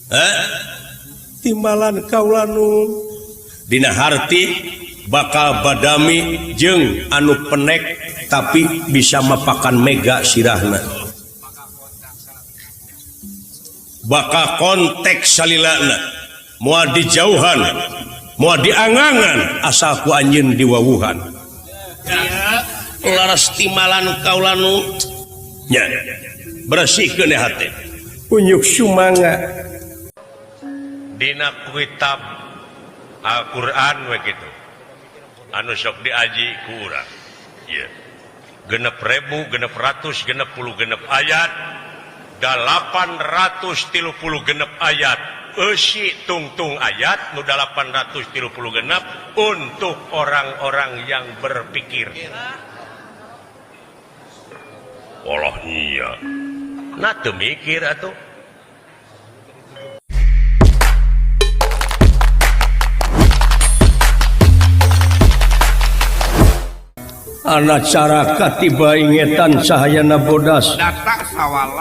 Hah? Timbalan kaula nu dina harti bakal badami jeung anu penek tapi bisa mapakan mega sirahna. Bakal konteks salilana moal dijauhan moal diangangan asal ku anjeun diwawuhan. Laras timbalan kaula nu nya bersihkeun hate Unyuk sumanga dina kitab Al-Qur'an we kitu anu sok diaji ku urang ieu 6.666 ayat 836 ayat eusi tungtung ayat nu 836 untuk orang-orang yang berpikir. Allah nya nah teu mikir atuh. Anak cara katiba ingetan cahayana bodas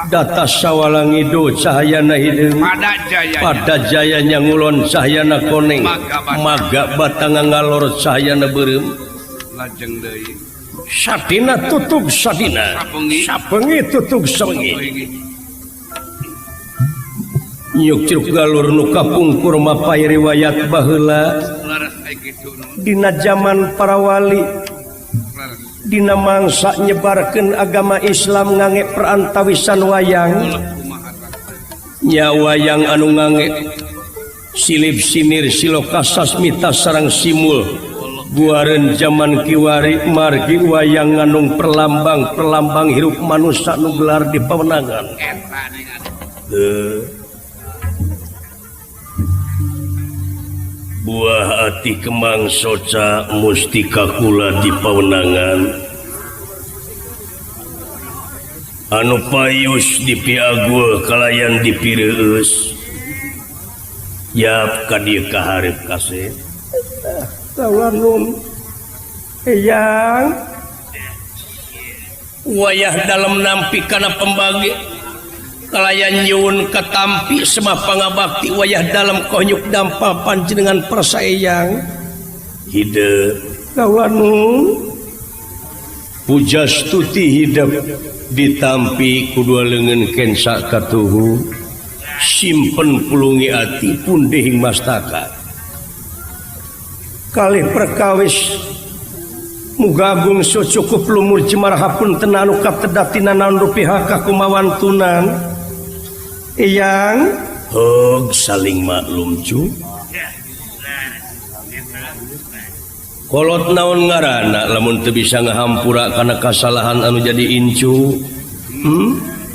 data sawala ngidu cahayana hideung pada jayanya ngulon cahayana koneng maga batang ngalor cahayana beureum sadina tutug sadina sabengi tutug sabengi nyuk curug galur nu kapungkur mapay riwayat baheula dina jaman para wali dina mangsa nyebarkeun agama Islam ngange perantawisan wayang nya wayang anu ngange silib sinir siloka sasmita sareng simul guareun jaman kiwari margi wayang nganung perlambang perlambang hirup manusa nu gelar di pawenangan. Buah ati kembang soca mustika kula di pawenangan anu payus dipiagul kalayan dipireueus yap ka dieu ka hareup kasih kawanun eyang wayah dalem nampi kana pembagi kalayan nyuwun katampi semah pangabakti wayah dalem konyuk dampal panjenengan persaeyang hidup kawanun pujastuti hidup ditampi ku dua leungeun kensa katuhu simpen pulungi ati pundihing mastaka kalih perkawis muga agung sucukup lumur jemar hapunten anu katedatina naon rupi hak kumawantunan eyang hog saling maklum cu kolot naon ngaranna lamun teu bisa ngahampura kana kasalahan anu jadi incu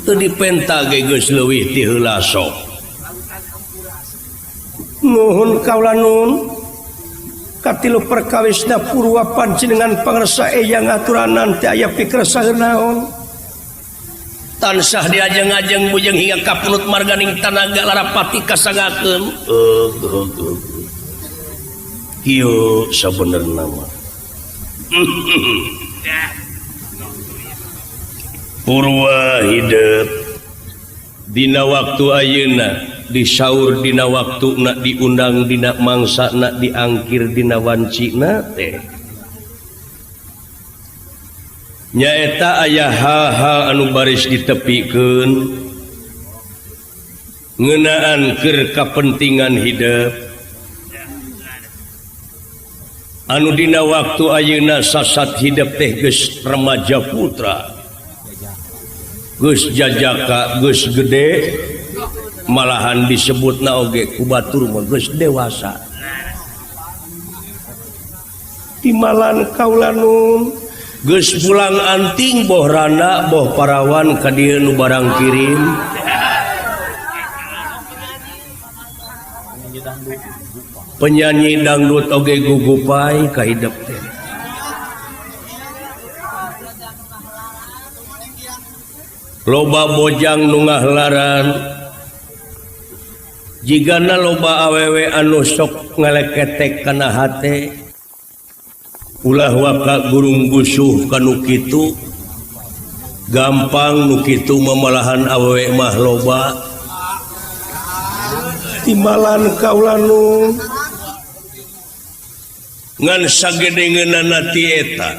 teu dipenta ge geus leuwih ti heula sok nuhun kaula nun katilu perkawisna purwa panjenengan pangersa eyang aturanan teu aya pikersa naon tansah diajeng-ajeng bujeng hingga kapunut marganing tanaga larapati kasangakeun kieu sabenerna mah purwa hidup dina waktu ayeuna disaur dina waktuna diundang dina mangsana diangkir dina wancina teh nyaeta aya hal-hal anu baris ditepikeun ngeunaan keur kapentingan hidup anu dina waktu ayeuna sasat hidup teh geus remaja putra geus jajaka geus gede malahan disebutna oge ku batur mah geus dewasa timalan kaula nun geus pulang anting boh randa boh parawan ka dieu nu barang kirim penyanyi dangdut oge gugupai ka hidup teh loba bojang nu ngahlaran jigana loba awewe anu sok ngaleketek kana hate ulah waka gurung gusuh kanu kitu gampang nu kitu mamalahan awewe mah loba. Timbalan kaula nu ngan sagedengeunana ti eta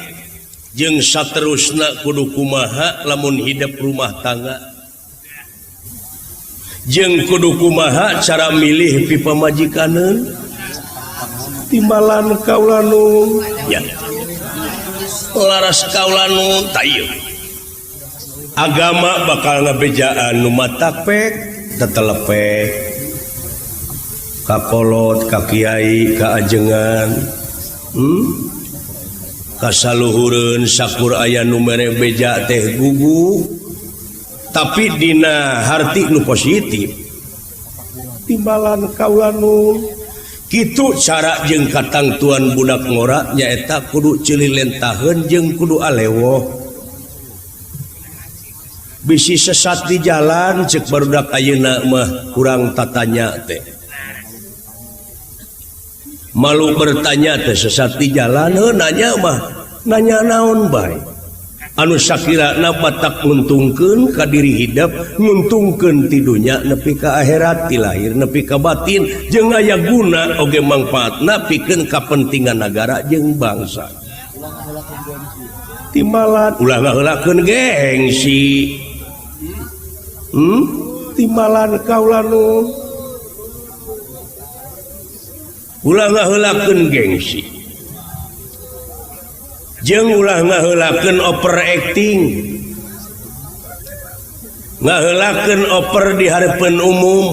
jeung saterusna kudu kumaha lamun hidup rumah tangga jeung kudu kumaha cara milih pi pamajikaneun. Timbalan kaula nu ya laras kaula nu tayeuh agama bakal ngabejaan nu matapek tetelepek kakolot ka kiai ka ajengan kasaluhureun sakur aya nu mere beja teh gugu tapi dina harti nu positif. Timbalan kaula nu kitu cara jeung katangtuan budak ngora nyaeta kudu ceuli lentaheun jeung kudu alewoh bisi sesat di jalan cek barudak ayeuna mah kurang tatanya teh malu bertanya teh sesat di jalan heuh nanya mah nanya naon bae anu sakirana batak nguntungkeun ka diri hidup nguntungkeun ti dunya nepi ka akhirat ti lahir nepi ka batin jeung aya guna oge mangfaatna pikeun kapentingan nagara jeung bangsa. Timbalan ulah ngaheulakeun gengsi. Timbalan kaula nu ulah ngaheulakeun gengsi jeung ulah ngaheulakeun overacting ngaheulakeun over di hareupeun umum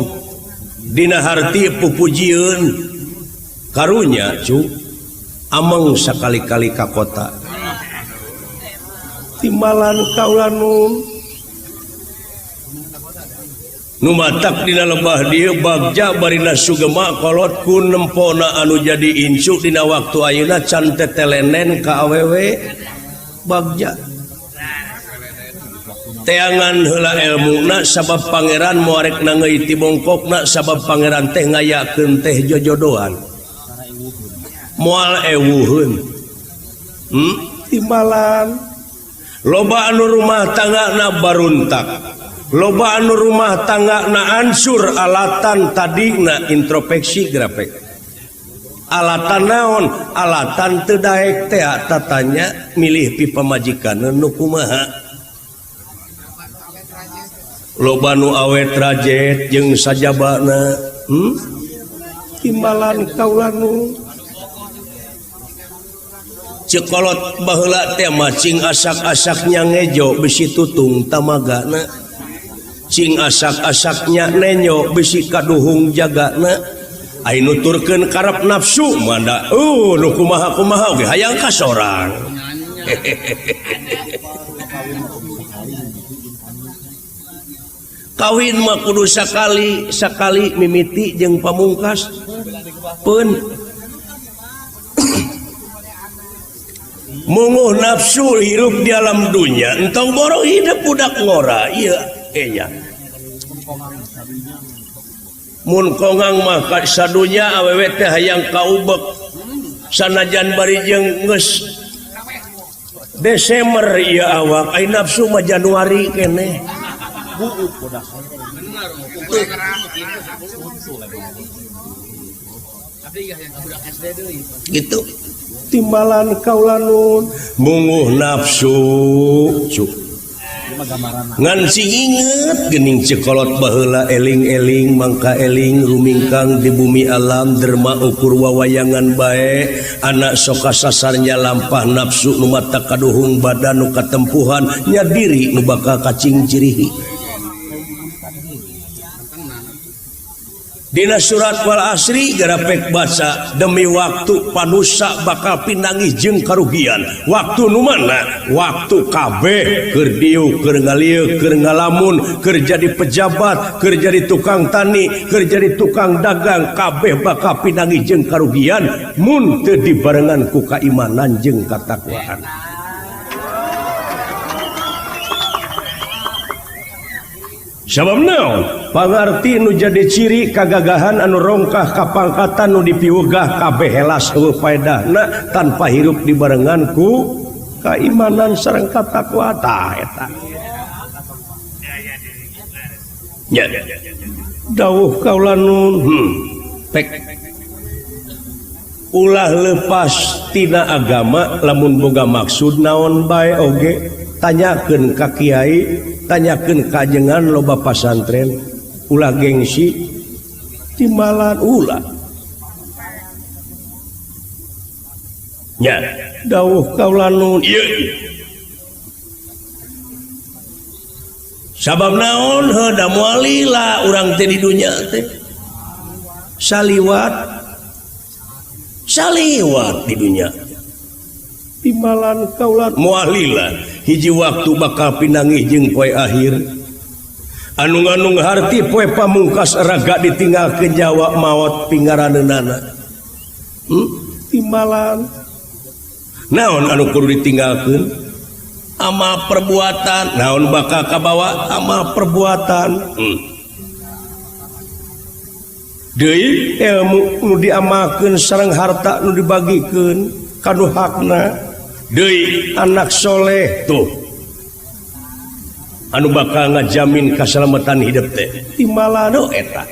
dina harti pupujieun karunya cu ameng sakali-kali ka kota. Timbalan kaula nu nu matak dina lebah dieu bagja barina sugema kolot ku nempona anu jadi incu dina waktu ayeuna can tetelenen ka awewe bagja teangan heula elmuna sabab pangeran moarek nangeui ti bongkokna sabab pangeran teh ngayakeun teh jojodoan moal ewuheun. Timbalan loba anu rumah tangga na baruntak loba anu rumah tangga na ansur alatan tadina introspeksi grafik alatan naon alatan teu daek teh tatanya milih pi pamajikan nu kumaha loba nu awet rajet jeung sajabana. Timbalan kaula nu cekolot baheula teh mah cing asak-asaknya ngejo bisi tutung tamagana cing asak-asaknya nenyo bisi kaduhung jagana ai nuturkeun karep nafsu manda nu kumaha-kumaha oge hayang ka sorang. Kawin mah kudu sakali sakali mimiti jeung pamungkas pun munguh nafsu hirup di alam dunya entong boro hidup budak ngora ieu enya mun kongang mah ka sadunya awewe teh hayang kaubek sanajan bari jeung geus Desember ieu awak ai nafsu mah Januari keneh. Gitu timbalan kaula nu munguh nafsu cu ngan sing inget geuning cekolot baheula eling-eling mangka eling rumingkang di bumi alam derma ukur wawayangan bae anak sok kasasarnya lampah nafsu nu mata kaduhung badan nu katempuhan nya diri nu bakal kacing cirihi. Dina surat wal asri garapek baca demi waktu panusa bakal pinangih jeung karugian waktu nu mana waktu kabeh keur dieu keur ngalieu keur ngalamun keur jadi pejabat keur jadi tukang tani keur jadi tukang dagang kabeh bakal pinangih jeung karugian mun teu dibarengan ku kaimanan jeung katakwaan. Sabab naon pangarti nu jadi ciri kagagahan anu rongkah kapangkatan nu dipiwegah kabeh helas eueuh paedahna tanpa hirup dibarengan ku kaimanan sareng katakwa tah eta. Nya. Dawuh kaula nun pek ulah lepas tina agama lamun boga maksud naon bae oge tanyakeun ka kiai tanyakeun ka ajengan loba pasantren ulah gengsi timbalan ulah nya dawuh kaula nun ieu sabab naon heuh da moal lila urang teh di dunya teh saliwat saliwat di dunya timbalan kaula moal lila hiji waktu bakal pinangih jeung poe akhir anu nganung harti poe pamungkas raga ditinggalkeun Jawa maot pingaraneunana timbalan naon anu kudu ditinggalkeun amal perbuatan naon bakal kabawa amal perbuatan deui ilmu nu diamalkeun sareng harta nu dibagikeun kanu hakna deui anak soleh tuh anu bakal ngajamin kasalamatan hidup teh timbalan eta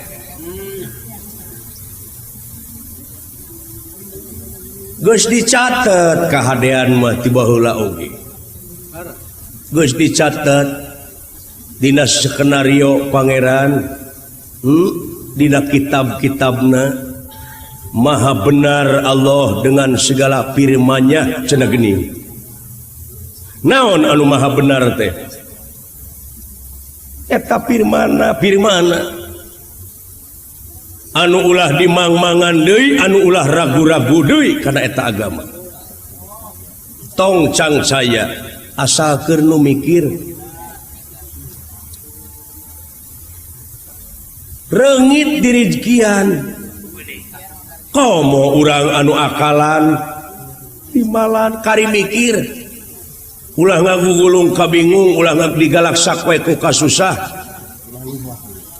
geus dicatet kahadean mah ti baheula oge geus dicatet dina skenario pangeran dina kitab-kitabna maha benar Allah dengan segala firman-Nya cenah geuning naon anu maha benar teh eta firmanna firmanna anu ulah dimang-mangan deui anu ulah ragu-ragu deui kana eta agama tong cang saya asal keur nu mikir reungit dirizkian komo urang anu akalan timbalan kari mikir ulah ngagugulung kabingung ulah digalak sakwe ku kasusah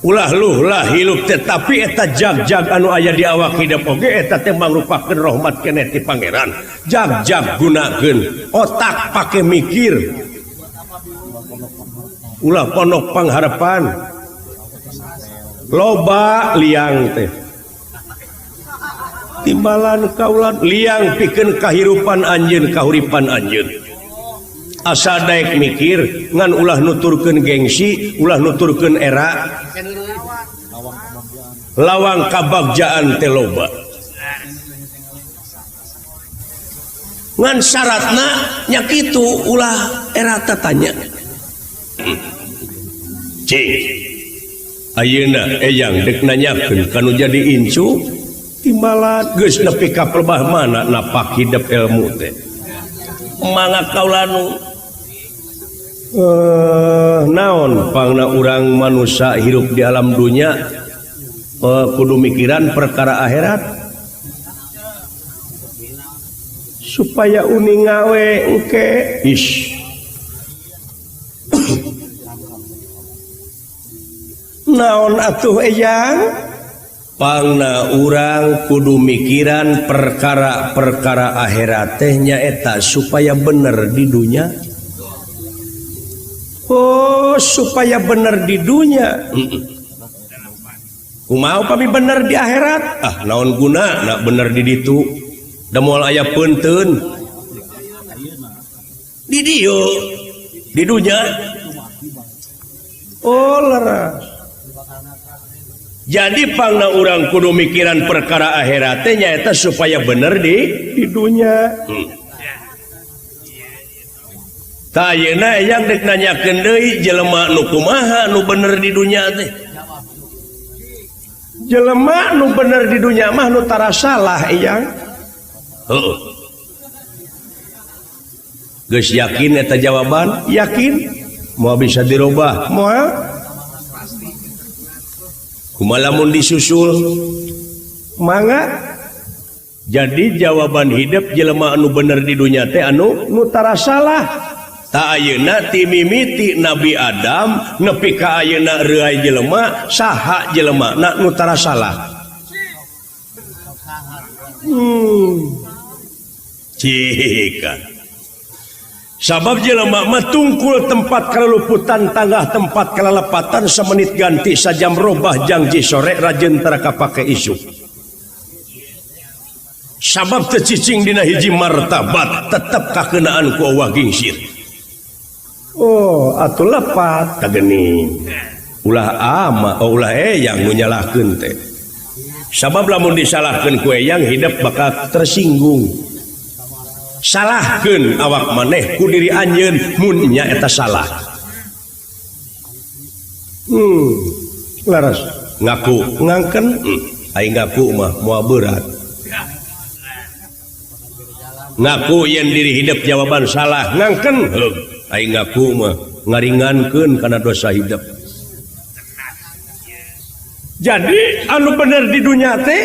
ulah luh lah hilup tetapi eta jag-jag anu aya di awak hidup oge eta teh mangrupakeun rahmat keneh ti pangeran jag-jag gunakeun otak pake mikir ulah pondok pangharapan loba liang teh timbalan kaulan liang pikeun kahirupan anjeun kahuripan anjeun asa daek mikir ngan ulah nuturkeun gengsi ulah nuturkeun era lawang kabagjaan teh loba ngan syaratna nya kitu ulah era tatanya cing ayeuna eyang dek nanyakeun kanu jadi incu timbalan geus nepi ka pelebah mana napak hidup ilmu teh mangga kaula nu naon pangna urang manusia hirup di alam dunya kudu mikiran perkara akhirat supaya uninga we engke ish naon atuh eyang pangna urang kudu mikiran perkara-perkara akhirat teh nyaeta supaya bener di dunya. Oh supaya bener di dunya kumaha upami bener di akhirat ah naon guna nak bener di ditu da moal aya peunteun di dieu di dunya. Oh leres. Jadi pangna urang kudu mikiran perkara akhirat teh nyaeta supaya bener di dunya. Tah ayeuna eyang dek nanyakeun deui jelema nu kumaha nu bener di dunya teh. Jelema nu bener di dunya mah nu tara salah eyang. Heuh. Geus yakin eta jawaban? Yakin. Moal bisa dirubah? Moal. Kumaha lamun disusul? Mangga. Jadi jawaban hidup jelema anu bener di dunya teh anu nu tara salah. Ta ayeuna ti mimiti Nabi Adam nepi ka ayeuna reuay jelema saha jelema na nu tara salah. Cika. Sabab jelema mah tungkul tempat kalaluputan tanggah tempat kalalepatan semenit ganti sajam robah jangji sore rajen tara kapake isuk. Sabab teu cicing dina hiji martabat tetep kakeunaan ku Allah gingsir. Oh, atuh lepat kagening. Ulah ama, oh, ulah eyang nu nyalahkeun teh. Sabab lamun disalahkeun ku eyang hidup bakal tersinggung. Salahkeun awak maneh ku diri anjeun mun nya eta salah. Laras ngaku ngangken aing ngaku mah moal berat. Ngaku yen diri hidup jawaban salah ngangken heug aing ngaku mah ngaringankeun kana dosa hidup. Jadi anu bener di dunya teh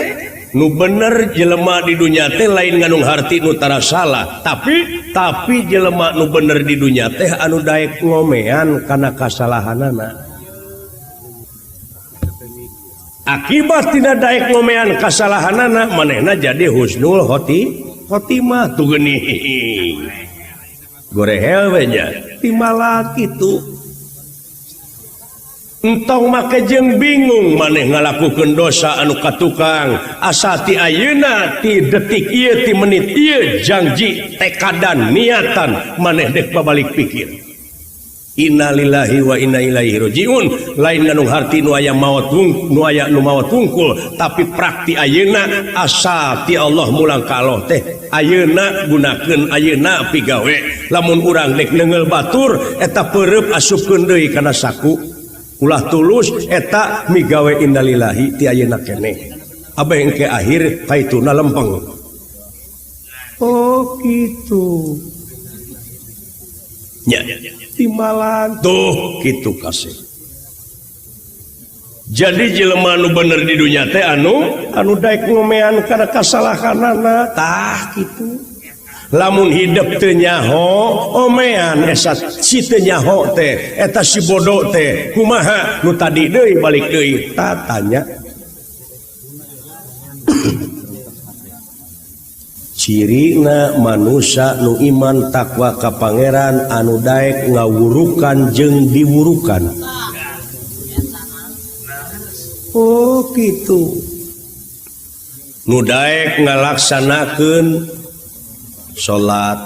nu bener jelema di dunya teh lain nganung harti nu tara salah, tapi jelema nu bener di dunya teh anu daek ngomean kana kasalahanana. Akibat tidak daek ngomean kasalahanana manehna jadi husnul khotimah tuh geuning. Gorehel we nya timalah kitu. Entong make jeung bingung maneh ngalakukeun dosa anu katukang asa ti ayeuna ti detik ieu ti menit ieu janji tekadan niatan maneh dek babalik pikir. Innalillahi wa inna ilaihi rajiun. Lain nganung harti nu aya maot nu aya nu maot wungkul tapi prakti ayeuna asa ti Allah mulang ka Allah teh ayeuna gunakeun ayeuna pigawe. Lamun urang dek neunggeul batur eta peureub asupkeun deui kana saku. Ulah tulus eta migawe innalillahi ti ayeuna keneh. Abeh engke akhir kaituna lempeng. Oh gitu. Nya timalan tuh kitu kasih. Jadi jelema nu bener di dunya teh anu daek ngomean kana kasalahanana tah kitu. Lamun hidup teu nyaho omean esa si teu nyaho teh eta si bodoh teh kumaha nu tadi deui balik deui ta tanya. Cirina manusia nu iman takwa ka pangeran anu daek ngawurukan jeung diwurukan. Oh kitu. Nu daek ngalaksanakeun salat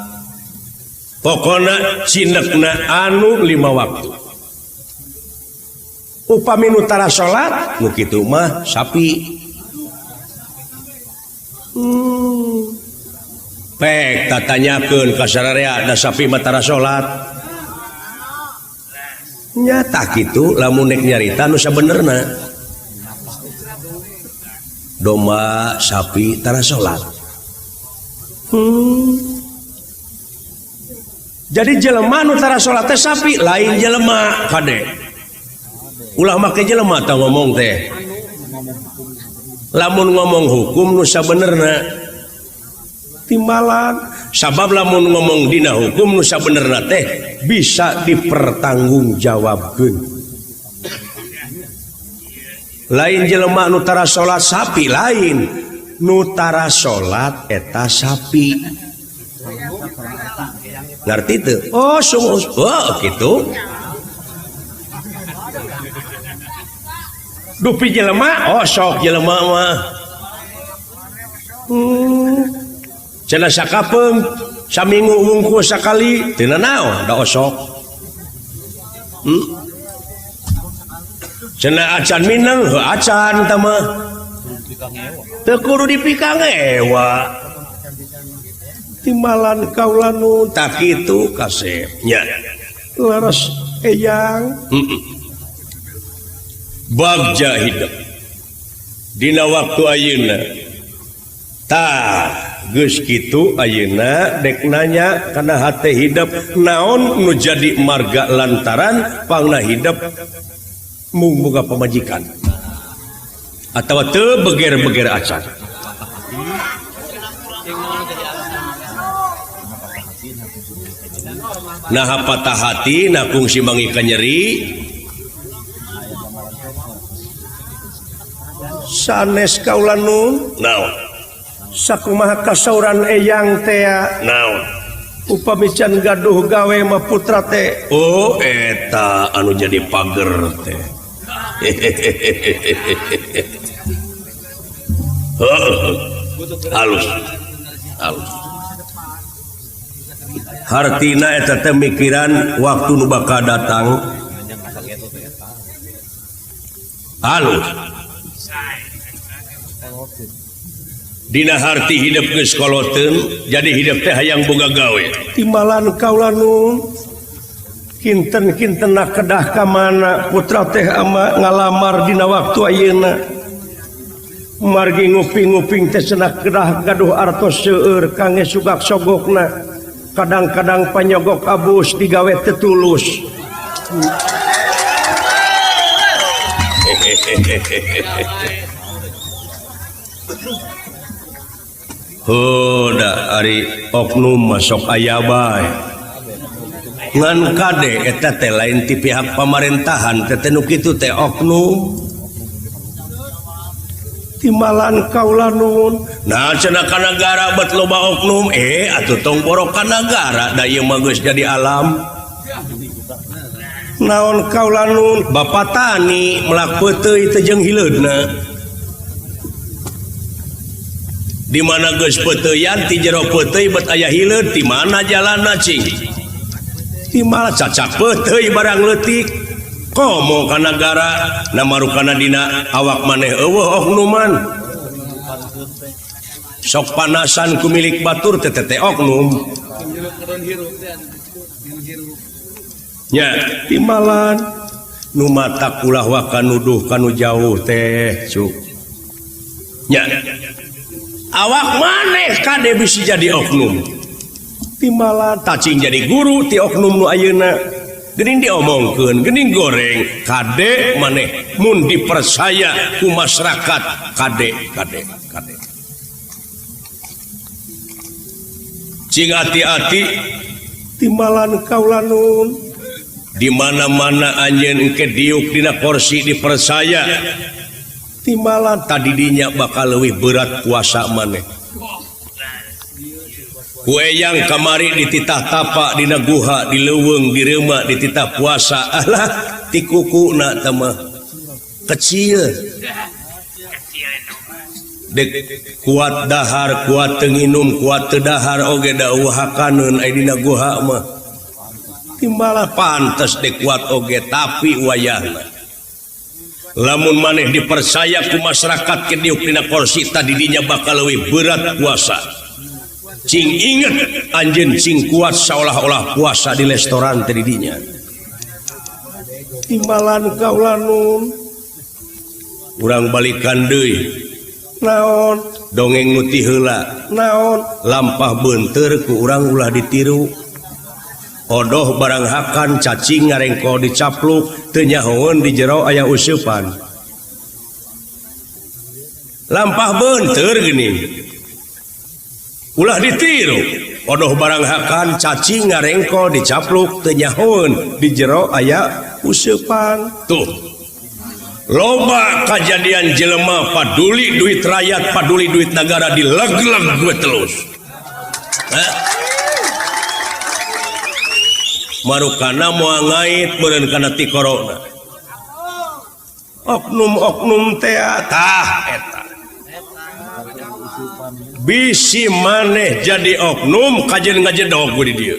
pokona cinekna anu 5 waktu. Upami nu tara salat nu kitu mah sapi. Pek tatanyakeun ka sararea da sapi mah tara salat. Nyata kitu lamun nek nyarita nu sabenerna. Domba sapi tara salat. Jadi jelema nu tara salat teh sapi lain jelema kade. Ulah make jelema tah ngomong teh. Lamun ngomong hukum nu sabenerna timbalan. Sabab lamun ngomong dina hukum nu sabenerna teh bisa dipertanggungjawabkeun. Lain jelema nu tara salat sapi lain. Nu tara salat eta sapi. Ngerti teu? Oh, sungguh. Oh, kitu. Dupi jelema, oh sok jelema mah. Cenah sakapeung saminggu wungkul sakali teu nanaon da osok. Cenah acan mineng heuh acan tah mah. Teu kudu dipikangewa. Timbalan kaula nu tak kitu kasep nya. Leres eyang. Bagja hidup dina waktu ayeuna. Tah geus kitu ayeuna dek nanya kana hate hidup naon nu jadi marga lantaran pangna hidup mung boga pamajikan atawa teu beger-beger acan. Nah patah hati nah kungsi mangi kanyeri sanes kaula nun naon sakumaha kasauran eyang tea naon Upami can gaduh gawe mah putra teh. Oh eta anu jadi pager teh. Halus halus. Hartina eta teh mikiran waktu nu bakal datang. Halus. Dina harti hidup geus koloteun jadi hidup teh hayang boga gawe. Timbalan kaula nu kinten-kintenna kedah ka mana putra teh ama ngalamar dina waktu ayeuna. Margi nguping-nguping teh cenah kedah gaduh artos seueur kangge sugak sogokna. Kadang-kadang panyogok abus digawe teu tulus. Huda ari oknum masuk aya bae. Ngan kade eta teh lain ti pihak pamarentahan teh nu kitu teh oknum. Timbalan kaula nuhun. Nah cenah ka nagara bet loba oknum atuh tong borok ka nagara da ieu mah geus jadi alam. Naon kaula nuhun? Bapak tani melak peuteuy teh jeung hileudna. Di mana geus peuteuyan ti jero peuteuy bet aya hileud di mana jalanna cing? Di mana cacak peuteuy barang leutik. Komo ka nagara namarukana dina awak maneh eueuh oknuman. Sok panasan ku milik batur teh teh oknum. Nya timbalan nu matak ulah waka nuduh kanu jauh teh cuk. Nya awak maneh kade bisa jadi oknum. Timbalan tacing jadi guru ti oknum nu ayeuna. Geuning diomongkeun, geuning goreng, kade maneh mun dipercaya ku masyarakat kade kade kade. Cing hati-hati timbalan kaula nuhun. Di mana-mana anjeun engke diuk dina kursi dipercaya. Timbalan tadi dinya bakal leuwih berat kuasa maneh. Ku eyang kamari dititah tapa dina guha di leuweung di reuma dititah puasa alah ti kukuna teh mah kecil. Dek kuat dahar kuat teu nginum kuat teu dahar oge da eueuhakaneun aya dina guha mah. Timbalan pantes dek kuat oge tapi wayahna. Lamun maneh dipercaya ku masyarakat ke diuk dina kursi tadi dinya bakal leuwih berat puasa. Cing inget anjeun cing kuat seolah-olah puasa di restoran teh di dinya. Timbalan kaula nun. Urang balikan deui. Naon? Dongeng nu ti heula. Naon? Lampah beunteur ku urang ulah ditiru. Odoh barang hakan cacing ngarengko dicapluk teu nyahoeun di jero aya useupan. Lampah beunteur geuning. Ulah ditiru. Odoh barang hakan cacing ngarengko dicapluk teu nyahoeun di jero aya useupan. Tuh. Loba kajadian jelema paduli duit rakyat, paduli duit negara dileg-leg gue terus. Marukana moal ngait meureun kana ti corona. Oknum-oknum teh tah eta. Bisi maneh jadi oknum kajeun ngajedog di dieu.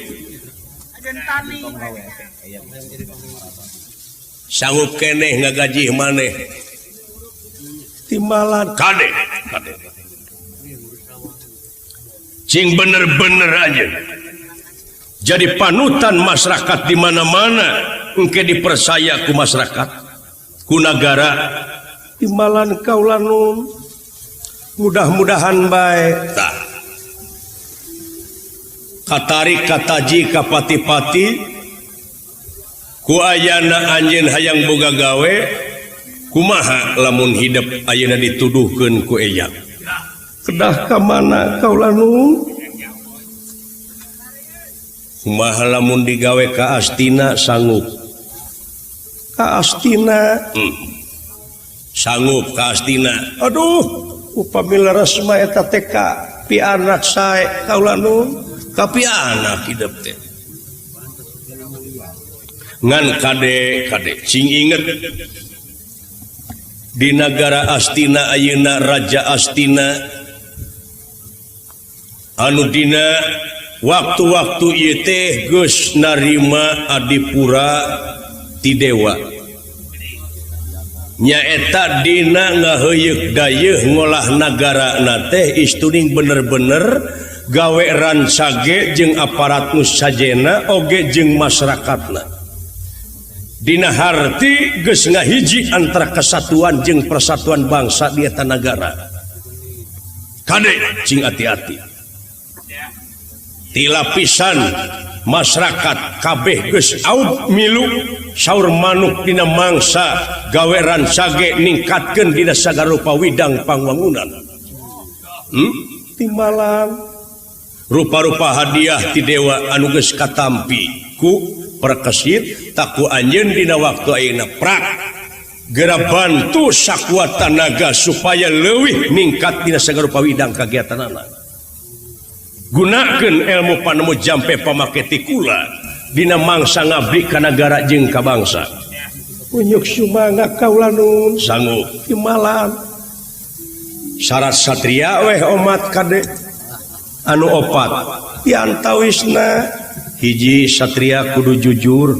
Sanggup keneh ngagajih maneh. Timbalan kade kade. Cing bener-bener aja. Jadi panutan masyarakat di mana-mana engke dipercaya ku masyarakat, ku nagara. Timbalan kaula nun. Mudah-mudahan bae. Tah. Katarik kataji kapati-pati ku ayana anjeun hayang boga gawe kumaha lamun hidep ayeuna dituduhkeun ku eyang. Kedah ka mana kaula nun? Kumaha lamun digawe ka Astina sanggup? Ka Astina. Sanggup ka Astina. Aduh, upami leres mah eta teh ka pi anak sae kaula nun. Kapiana hidup teh. Ngan kade kade cing inget di nagara Astina ayeuna Raja Astina anu dina waktu-waktu ieu teh geus narima adipura ti dewa nyaeta dina ngaheuyeuk dayeuh ngolah nagara na teh istuning bener-bener gawe rancage jeung aparat nu sajena oge jeung masyarakatna. Dina harti geus ngahiji antara kesatuan jeung persatuan bangsa di eta nagara. Kade cing hati-hati. Ti lapisan masyarakat kabeh geus aub milu saur manuk dina mangsa gawe rancage ningkatkeun dina sagarupa widang pangwangunan. Timbalan rupa-rupa hadiah ti dewa anu geus katampi ku perkesit taku anjeun dina waktu ayeuna prak geura bantu sakuat tanaga supaya leuwih ningkat dina sagarupa widang kagiatanana. Gunakeun ilmu panemu jampe pamake tikula dina mangsa ngabdi ka nagara jeung ka bangsa. Unyuk sumangga kaula nun sanggup timbalan syarat satria weh omat kade anu opat diantawisna. Hiji satria kudu jujur,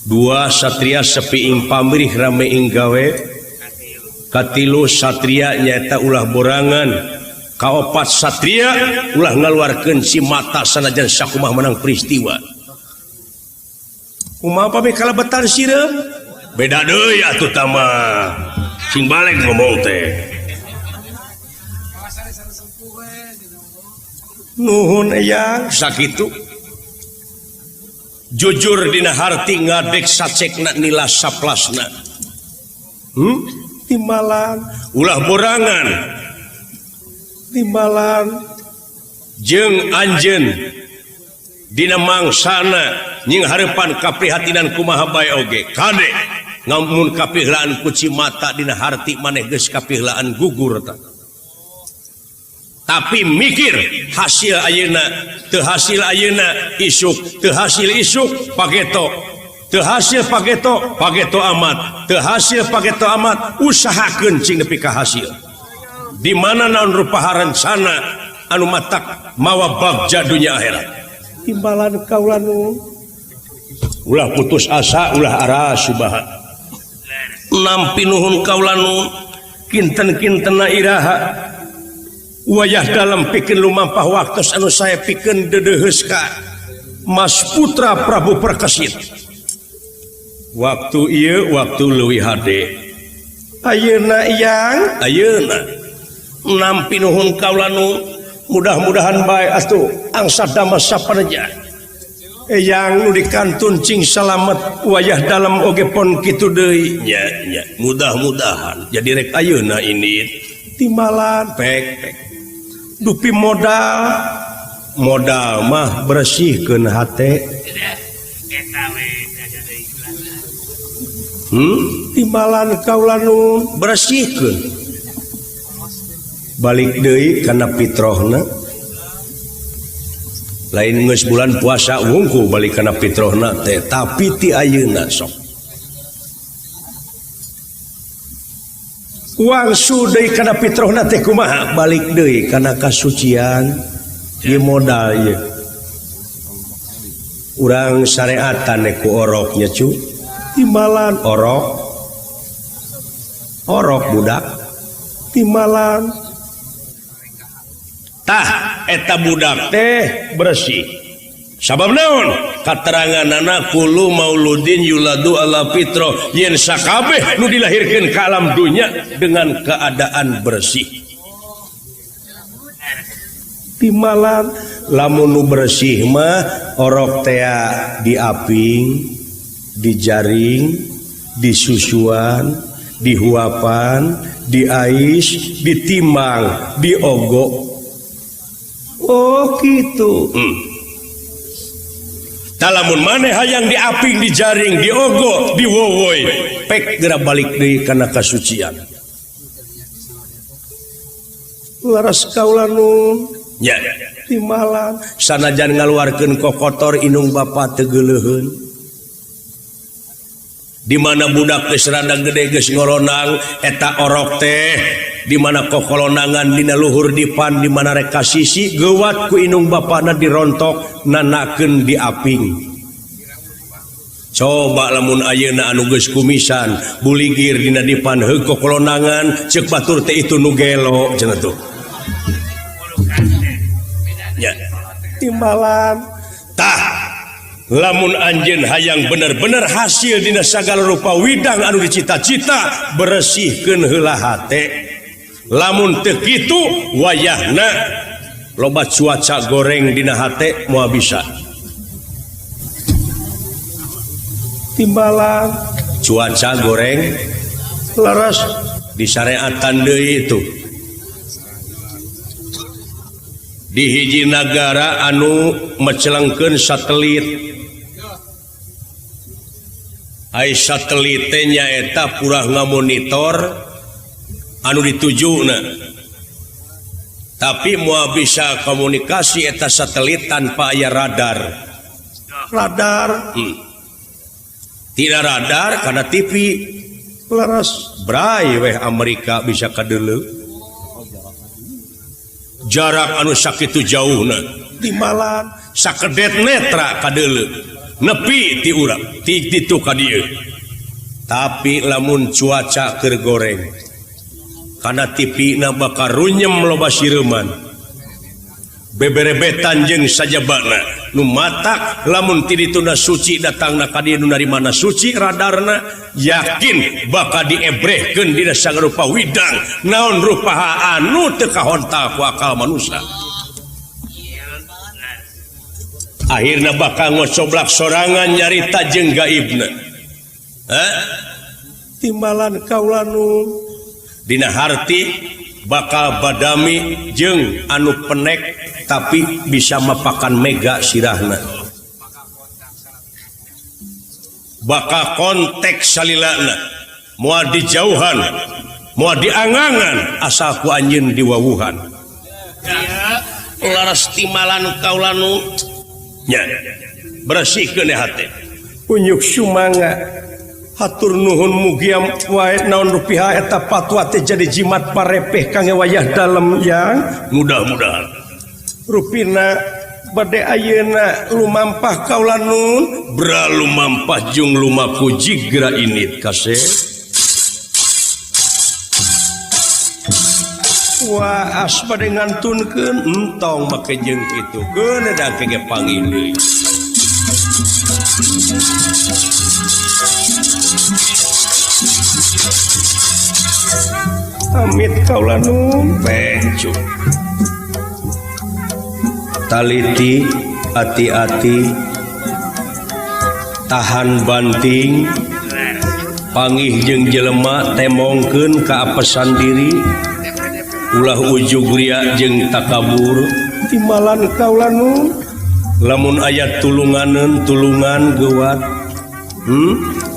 dua satria sepi ing pamrih rame ing gawe, katilu satria nyaeta ulah borangan, kaopat satria ulah ngaluarkeun si mata sanajan sakumaha menang peristiwa. Kumaha pami kalebetan sireum? Beda deui atuh tama. Sing balik ngomong teh. Nuhun eyang sakitu. Jujur dina harti ngadek sacekna nila saplasna. Timbalan ulah borangan. Timbalan jeung anjeun dina mangsana nying hareupan kaprihatinan kumaha bae oge. Kade ngamun kapihlaan ku cimata dina harti maneh geus kapihlaan gugur ta. Tapi mikir hasil ayeuna teu hasil ayeuna isuk teu hasil isuk pageto teu hasil pageto pageto amat teu hasil pageto amat usahakeun cing nepi ka hasil. Di mana naon rupa rencana anu matak mawa bagja dunya akhirat. Timbalan kaula nu ulah putus asa ulah aras subaha. Nampi nuhun kaula nu kinten-kintena iraha wayah dalam pikeun lumampah waktos anu saya pikeun deudeuheus ka Mas Putra Prabu Perkesit. Waktu ieu waktu leuwih hade. Ayeuna iyang ayeuna nampi nuhun kaula nu mudah-mudahan bae atuh angsa damas sapareja. Eyang nu dikantun cing salamet wayah dalam oge pon kitu deui nya nya mudah-mudahan jadi rek ayeuna ini timbalan pek pek dupi modal modal mah bersihkeun hate. Timbalan kaula nu bersihkeun balik deui kana fitrohna. Lain geus bulan puasa wungku balik kana fitrohna teh tapi ti ayeuna sok wangsu deui kana fitrohna teh kumaha balik deui kana kasucian ieu modal ieu urang syariatan ku oroknya cu timbalan orok orok budak timbalan tah eta budak teh bersih sabab naon kateranganana kullu mauludin yuladu ala fitrah yen sakabeh nu dilahirkeun ka alam dunya dengan keadaan bersih timbalan lamun nu bersih mah orok tea diaping dijaring disusuan dihuapan diais ditimbang diogok. Oh gitu. Talamun maneh hayang diaping dijaring diogo diwowoi pek geura balik deui kana kasucian. Laras kaula nun Ya timbalan sanajan ngaluarkeun kokotor inung bapa teu geuleuheun. Di mana budak geus rada gede geus ngolonang eta orok teh di mana kokolonangan dina luhur dipan di mana rek kasisi geuwat ku inung bapana dirontok nanakeun diaping. Coba lamun ayeuna anu geus kumisan buligir dina dipan heug kokolonangan ceuk batur teh itu nu gelo cenah tuh. Ya timbalan tah lamun anjeun hayang bener-bener hasil dina sagala rupa widang anu dicita-cita beresihkeun heula hate. Lamun teu kitu wayahna loba cuaca goreng dina hate moal bisa. Timbalan cuaca goreng leres disareatan deui itu. Di hiji nagara anu mecelengkeun satelit. Ai satelit teh nyaeta purah ngamonitor anu ditujuna. Tapi moal bisa komunikasi eta satelit tanpa aya radar. Radar. Tidak radar karena TV. Leres bray weh Amerika bisa kadeuleu. Jarak anu sakitu jauhna timbalan sakedet netra kadeuleu nepi ti urang ti ditu ka dieu. Tapi lamun cuaca keur goreng kana TV na bakal runyem loba sireuman beberebetan jeung sajabana nu matak lamun ti dituna suci datangna ka dieu nu narimana suci radarna yakin bakal diebrehkeun dina sagala widang naon rupa anu teu kahontal ku akal manusia. Akhirna bakal ngocoblak sorangan nyarita jeung gaibna. Timbalan kaula nu dina harti bakal badami jeung anu penek tapi bisa mapakan mega sirahna. Bakal konteks salilana moal dijauhan moal diangangan asal ku anjeun diwawuhan. Laras timbalan kaula nu nya beresihkeun hate. Unyuk sumangga hatur nuhun mugia wae naon rupiah eta patwa teh jadi jimat parepeh kangge wayah dalem yang mudah-mudahan rupina bade ayeuna lumampah kaula nun bra lumampah jeung lumaku jigra init kaseh. Wah as bade ngantunkeun entong make jeung kitu keun da ge panggil deui. Amit kaula nun pencu. Taliti hati-hati tahan banting pangih jeung jelema temongkeun ka apesan diri ulah ujug ria jeung takabur timbalan kaula nun lamun aya tulunganeun tulungan geuwat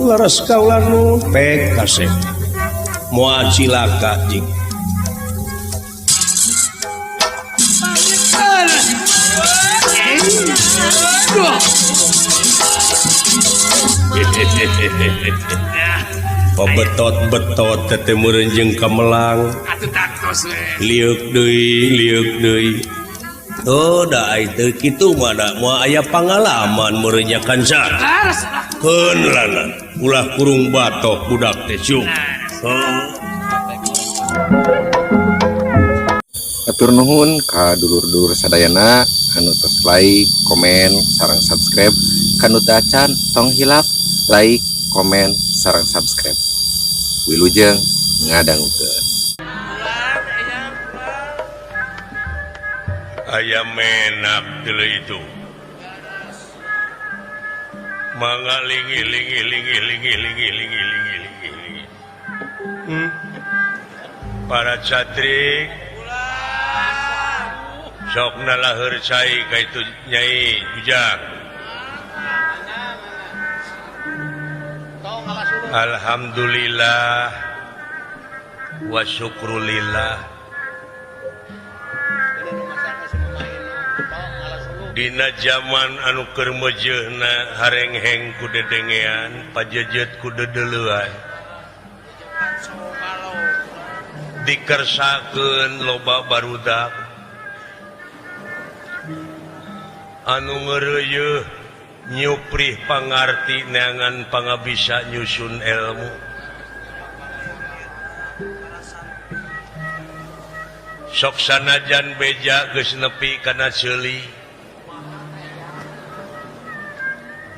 leres kaula nun pek kasep moal cilaka jing. Betot-betot teh meureun jeung kamelang liuk deui liuk deui. Oh da ai teu kitu mah da moal aya pangalaman meureun nya kanca. Keun lana ulah kurung batok budak teh syuk. Atur nuhun ka dulur-dulur sadayana anu tos like, komen, sareng subscribe. Kanu teu acan tong hilap like, komen, sareng subscribe. Wilujeng ngadangukeun. Aya menak deuleu itu. Mangga lingi lingi lingi lingi lingi lingi lingi lingi. Para catrik sok nalaheur cai ka itu Nyai Ujang. Alhamdulillah wa syukrulillah. Dina zaman anu keur meujeuhna harengheng ku dedengean, pajejet ku dedeleuan. Dikersakeun loba barudak anu ngeureuyeuh nyuprih pangarti neangan pangabisa nyusun ilmu. Sok sanajan beja geus nepi kana seuli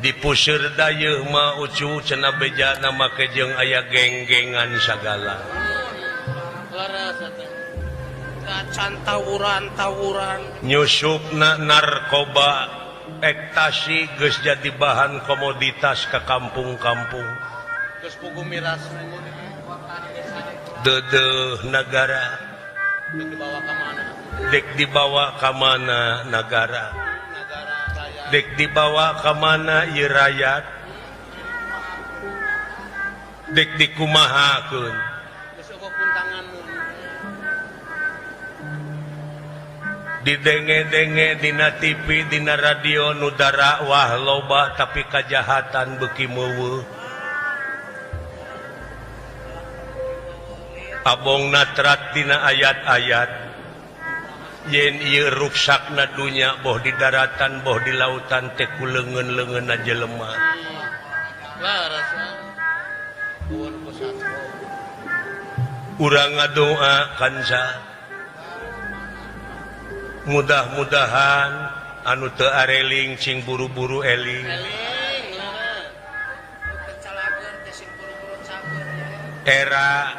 dipuseur dayeuh mah ucu cenah bejana make jeung aya geng-gengan sagala. Tawuran-tawuran nyusupna narkoba ekstasi geus jadi bahan komoditas ke kampung-kampung. Geus pugu miras deudeuh nagara dek dibawa ka mana nagara, dek dibawa ka mana ieu rakyat, dek dikumahakeun. Didenge-denge dina TV dina radio nu dakwah loba tapi kajahatan beuki meuweuh. Abong natrat dina ayat-ayat yen ieu ruksakna dunya boh di daratan boh di lautan teh ku leungeun-leungeunna jelema. Urang ngadoa kanca mudah-mudahan anu teu areling cing buru-buru eling. Era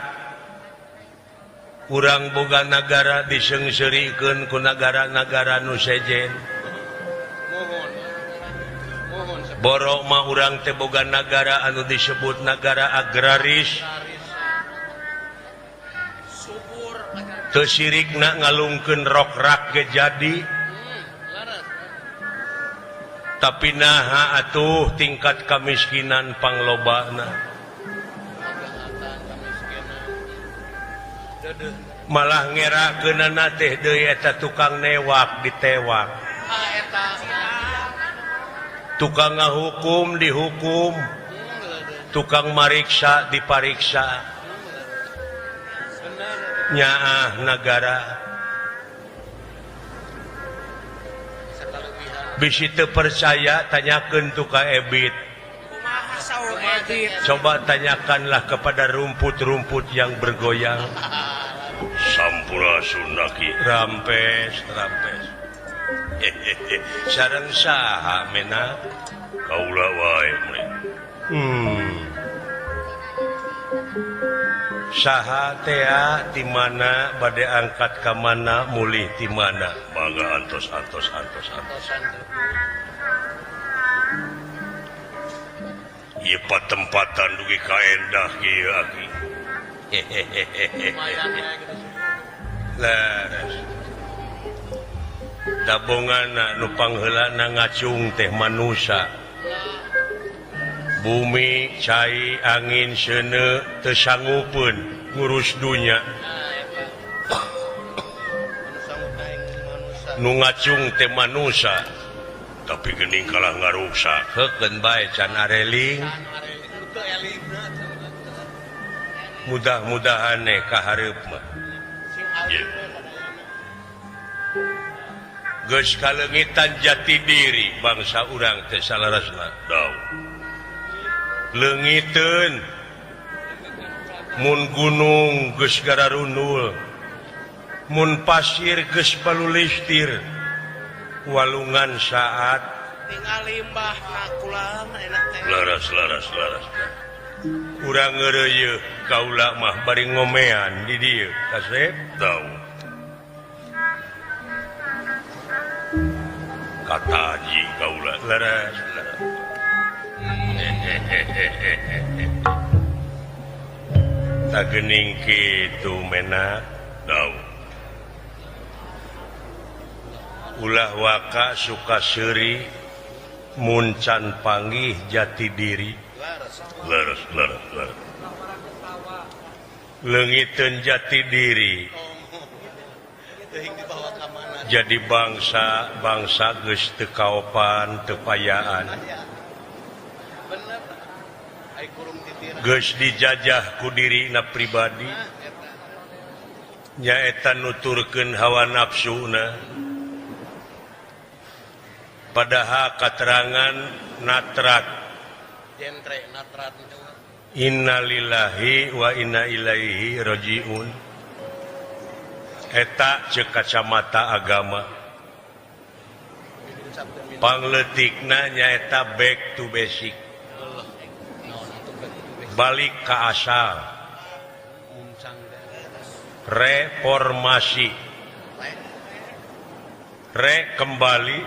urang boga nagara diseungseurikeun ku nagara-nagara nu sejen. Borok mah urang teh boga nagara anu disebut nagara agraris. Teu sirikna ngalungkeun rokrak ge jadi. Tapi naha atuh tingkat kamiskinan panglobana. Malah ngerakeunana teh deui eta tukang newak ditewak. Tukang ngahukum dihukum. Tukang mariksa dipariksa. Nyaah nagara bisi teu percaya tanyakeun tu ka Ebit. Coba tanyakanlah kepada rumput-rumput yang bergoyang. Sampurasun laki rampes rampes. Sareng saha mena kaula wae meureun. Saha tea di mana bade angkat ka mana mulih di mana mangga antos antos antos antos. Ieu patempatan dugi ka endah ieu aki. Leres. Dabongana nu pangheulana ngacung teh manusa. Bumi, cai, angin, seuneu teu sanggupeun ngurus dunya. Nu ngacung teh manusa, tapi geuning kalah ngaruksak. Heukeun bae can areling. Mudah-mudahan ka hareup mah. Geus kaleungitan jati diri bangsa urang teh salarasna. Daun. Leungiteun mun gunung geus gararundul, mun pasir geus balulistir, walungan saat tinggal limbah nakulang enak teh. Laras laras laras. Urang ngeureuyeuh kaula mah bari ngomean di dieu kasep tau. Kataji kaula laras laras. Tak gening kitu mena dau. Ulah waka suka seuri mun can panggih jati diri. Leres leres leres. Leungiteun jati diri. Jadi bangsa bangsa geus teu kaopan teu payaan. Geus dijajah ku dirina pribadi. Nyaeta nuturkeun hawa nafsuna. Padahal katerangan natrat. Innalillahi wa inna ilaihi rajiun. Eta ceuk kacamata agama. Pangleutikna nyaeta back to basic. Balik ka asal. Reformasi. Re kembali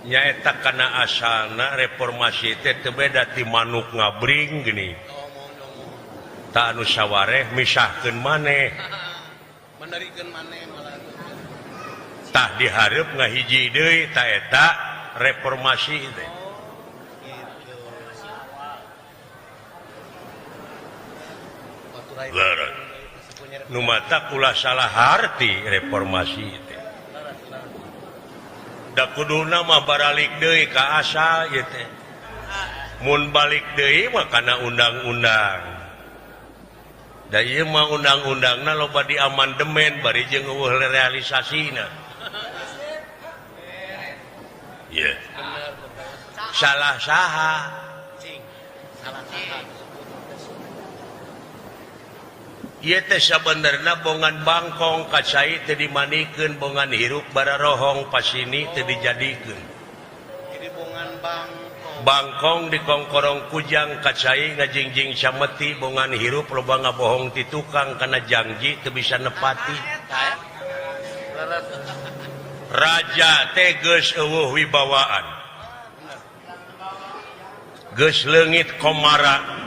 nyaeta kana asalna reformasi teh teu beda ti manuk ngabring gini. Ta anu sawareh misahkeun maneh. Menerikeun maneh malah. Tah dihareup ngahiji deui ta eta reformasi teh. Nu mata ulah salah harti reformasi teh. Da kuduna mah baralik deui ka asal ieu teh. Mun balik deui mah kana undang-undang. Da ieu mah undang-undangna loba diamandemen bari jeung eueuh realisasina. Ye. Salah saha? Salah saha. Ieu teh sabenerna bongan bangkong kacai teu dimanikeun bongan hirup bararohong pasini teu dijadikeun. Jadi bongan bangkong. Bangkong dikongkorong kujang kacai ngajingjing sameti bongan hirup loba ngabohong ti tukang kana janji teu bisa nepati. Raja teh geus eueuh wibawaan. Geus leungit komara.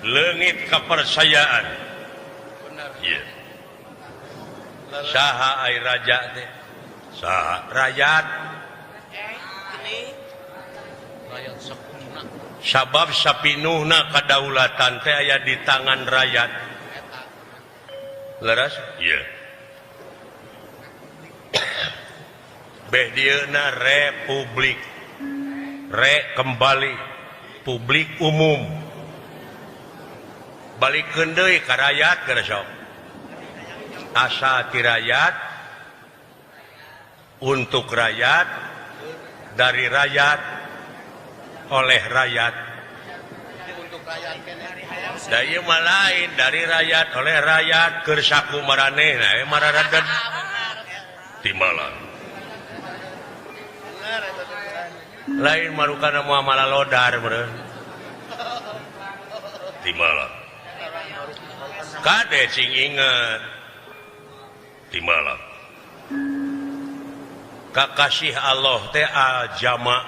Leungit kepercayaan. Yeah. Saha ai raja teh? Saha rakyat. Sabab sapinuhna kadaulatan teh aya di tangan rakyat. Leres? Iya. Beh dieuna republik. Re kembali publik umum. Balikeun deui ka rakyat geus sok. Asa ti rakyat untuk rakyat dari rakyat oleh rakyat. Da ieu mah lain dari rakyat oleh rakyat keur saku maranehna we mararaden. Timbalan. Lain marukana moal malalodar meureun. Timbalan. Kade sing inget timbalan. Kakasih Allah teh al-jama.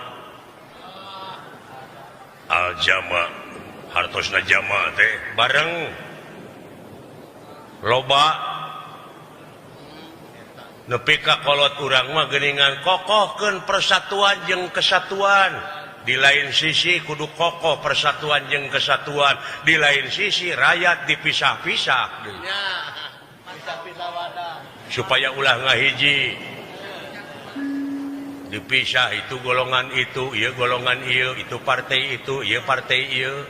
Al-jama hartosna jama teh bareng loba nepi ka kolot urang mah geuningan kokohkeun persatuan jeung kesatuan. Di lain sisi kudu kokoh persatuan jeung kesatuan, di lain sisi rakyat dipisah-pisah supaya ulah ngahiji. Dipisah itu golongan itu, ieu golongan ieu, itu partai itu, ieu partai ieu.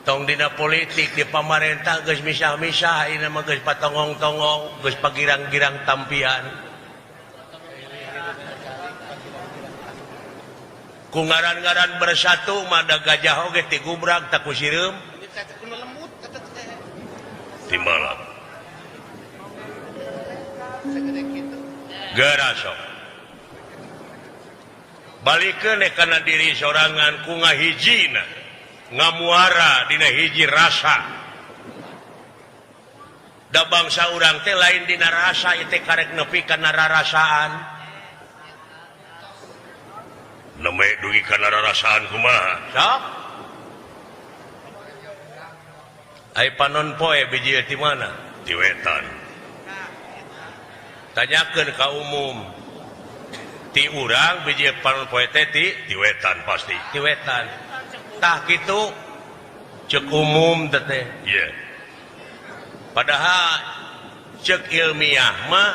Tong dina politik di pamarentah geus misah-misah, ieu mah geus patongong-tongong, geus pagirang-girang tampian. Ku ngaran-ngaran bersatu mah da gajah oge ti gubrag tak ku sireum. Timbalan. Geura sok. Balikeun kana diri sorangan ku ngahijina, ngamuara dina hiji rasa. Da bangsa urang teh lain dina rasa ieu teh karek nepi kana rarasaan. Neme dugi kana rarasaan kumaha? Sok. Ai panon poe biji ti mana? Ti wetan. Tanyakeun ka umum. Ti urang biji panon poe teh ti wetan pasti. Ti wetan. Tah kitu cek umum teh. Iya. Padahal cek ilmiah mah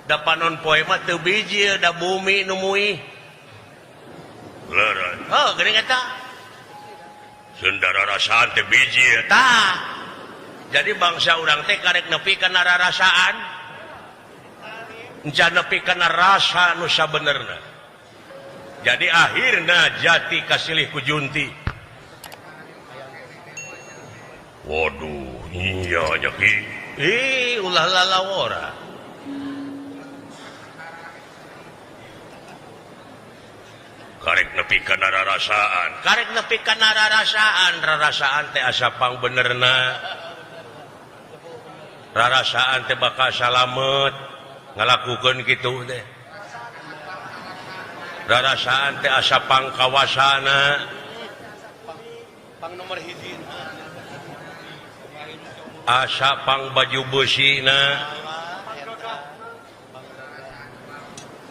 da panon poe mah teu bijil da bumi nu muih. Leres. Heuh geuning eta. Sunda rarasaan teh bijil tah. Jadi bangsa urang teh karek nepi kana rarasaan. Encan nepi kana rasa nu sabenerna. Jadi akhirna jati kasilih ku junti. Waduh, iya nya ki. Ih, ulah lalawora. Karek nepi kana rarasaan. Karek nepi kana rarasaan, rarasaan teh asa pangbenerna. Rarasaan teh bakal salamet ngalakukeun kitu teh. Rarasaan teh asa pangkawasana. Pang nomor hiji. Asa pang baju beusina.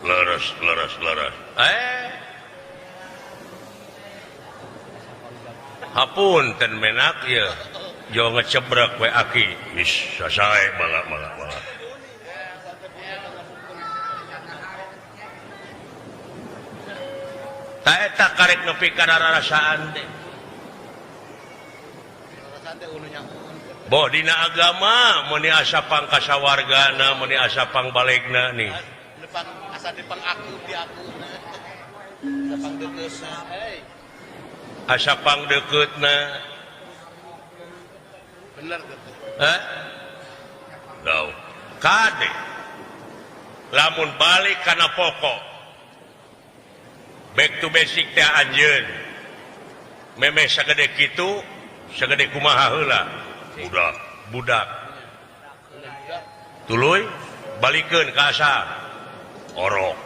Leres leres leres. Hapunten menak ieu. Jo ngecebrek we aki. Is sasae mangga mangga mangga. Ta eta karek nepi kana rarasaan teh. Boh dina agama meuni asa pangkasawargana, meuni asa pangbalegna nih. Asa dipangaku diakuna. Asa pangdeukeutna. Asa pangdeukeutna. Bener gitu. Hah? Dau. Kade. Lamun balik kana pokok. Back to basic teh anjeun. Memeh sagede kitu, sagede kumaha heula. Budak, budak. Tuluy balikeun ka asal. Orok.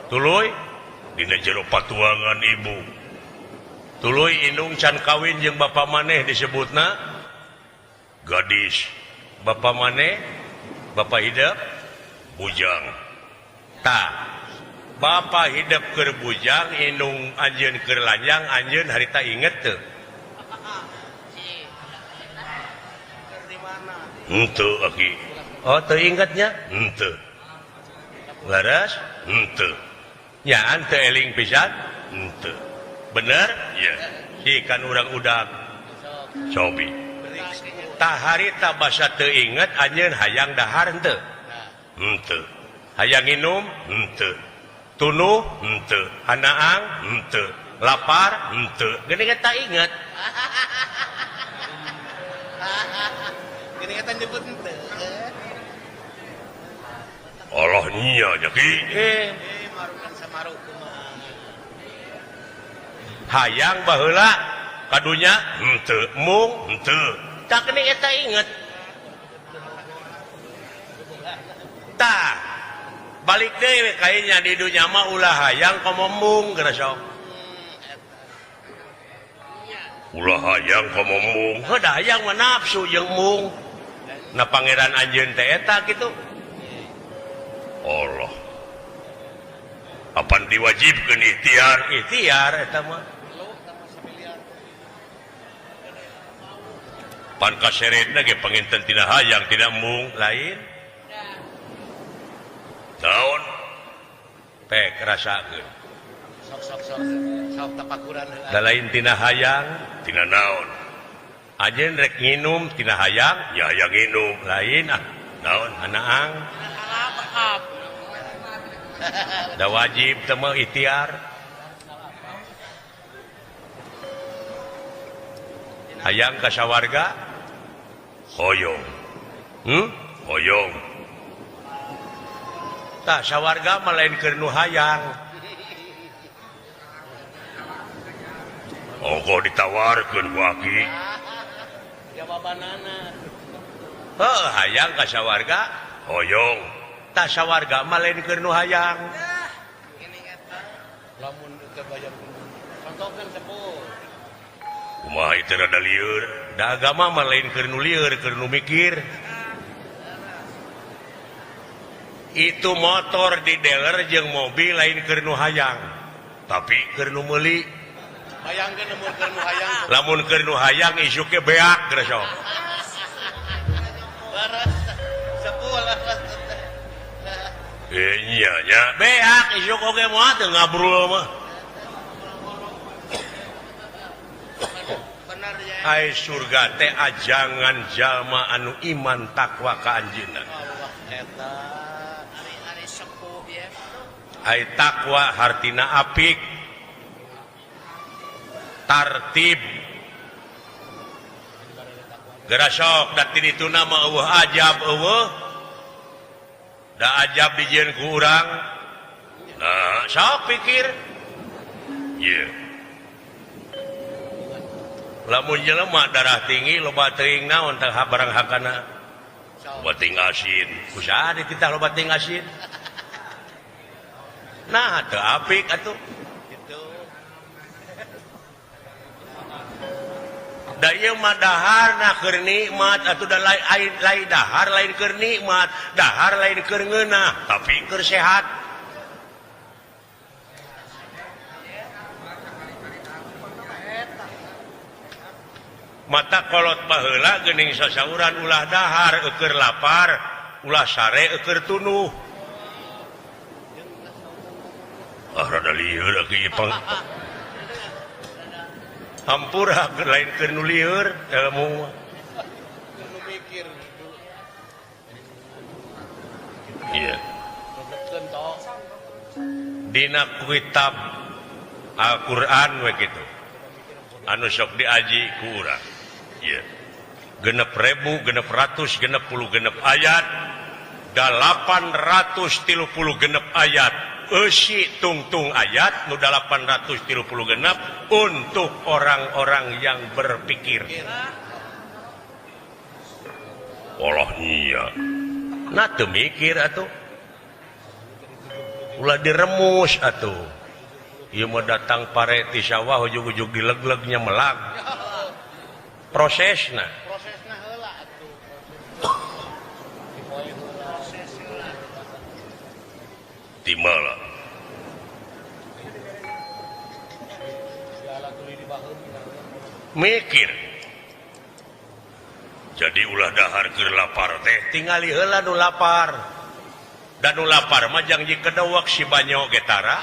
Tuluy dina jero patuangan ibu. Tuluy indung can kawin jeung bapa maneh disebutna gadis. Bapa maneh, bapa hidep bujang. Tah, bapa hidep keur bujang, indung anjeun keur lanjang, anjeun harita inget teu? Henteu aki. Oh, teu ingetnya? Henteu. Leres? Henteu. Nyaan teu eling pisan? Henteu. Bener? Iya. Si kan urang udag. Cobi. Tah harita basa teu inget anjeun hayang dahar henteu? Henteu. Hayang nginum? Henteu. Tunuh? Henteu. Hanaang? Henteu. Lapar? Henteu. Geuning eta inget. Geuning eta nyebut henteu. Allah nya nya ki. Marukan samaru kumaha. Hayang baheula kadunya henteu, mung henteu. Tah geuning eta inget. Tah balik deui kayaknya di dunya mah ulah hayang komo mung geura sok. Ulah hayang komo mung. Heuh da hayang mah nafsu jeung mung. Na pangeran anjeun teh eta kitu. Allah. Apan diwajibkeun ikhtiar, ikhtiar eta mah. Pan kaseretna ge panginten tina hayang tina mung lain. Naon? Pek rasakeun. Sok sok sok sok tapakuran heula. Da lain tina hayang, tina naon? Anjeun rek nginum tina hayang, ya hayang nginum, lain ah. Naon hanaang? Da wajib teh mah ikhtiar. Hayang ka sawarga? Hoyong. Hoyong. Tah sawarga mah lain keur nu hayang. Ongkoh ditawarkeun ku aki. Jawabanana. Heuh, hayang ka sawarga? Hoyong. Tah sawarga mah lain keur nu hayang. Geuning eta. Lamun teu bayar contohkeun sepuh. Kumaha ieu rada lieur? Da agama mah lain keur nu lieur, keur nu mikir. Itu motor di dealer jeung mobil lain keur nu hayang, tapi keur nu meuli. Bayangkeun lamun keur nu hayang. Lamun keur nu hayang isuk ge beak geura sok. Leres sepuh leres. Iya nya beak isuk oge moal teu ngabrul mah. Bener ya. Ai surga teh ajangan jalma anu iman takwa ka anjeunna. Allah eta ari-ari sepuh ye. Ai takwa hartina apik. Tartib. Geura sok da ti dituna mah eueuh ajab eueuh. Da ajab dijieun ku urang. Nah, sok pikir. Ieu. Lamun jelema darah tinggi loba teuing naon teh barang hakana. Loba teuing asin. Kusaha dititah loba teuing asin? Nah, teu apik atuh. Gitu. Da ieu mah daharna keur nikmat atuh da lain dahar lain keur nikmat, dahar lain keur ngeunah, tapi keur sehat. Mata kolot baheula geuning sasauran ulah dahar eueur lapar, ulah sare eueur tunuh. Ah rada lieur ieu pang. Hampura keur lain keur nu lieur ilmu. Nu mikir gitu. Iya. Dina kitab Al-Qur'an we kitu. Anu sok diaji ku urang. Iya. 6.666 ayat 836 ayat eusi tungtung ayat nu 836 untuk orang-orang yang berpikir. Allah iya. Nah teu mikir atuh. Ulah diremus atuh. Ieu mah datang pare ti sawah ujug-ujug dileglegnya melag. Prosesna. Prosesna heula atuh. Dipoe heula. Proses heula. Timala. Mikir. Jadi ulah dahar keur lapar teh tingali heula nu lapar. Da nu lapar mah jang jikedewek si banyo ge tara.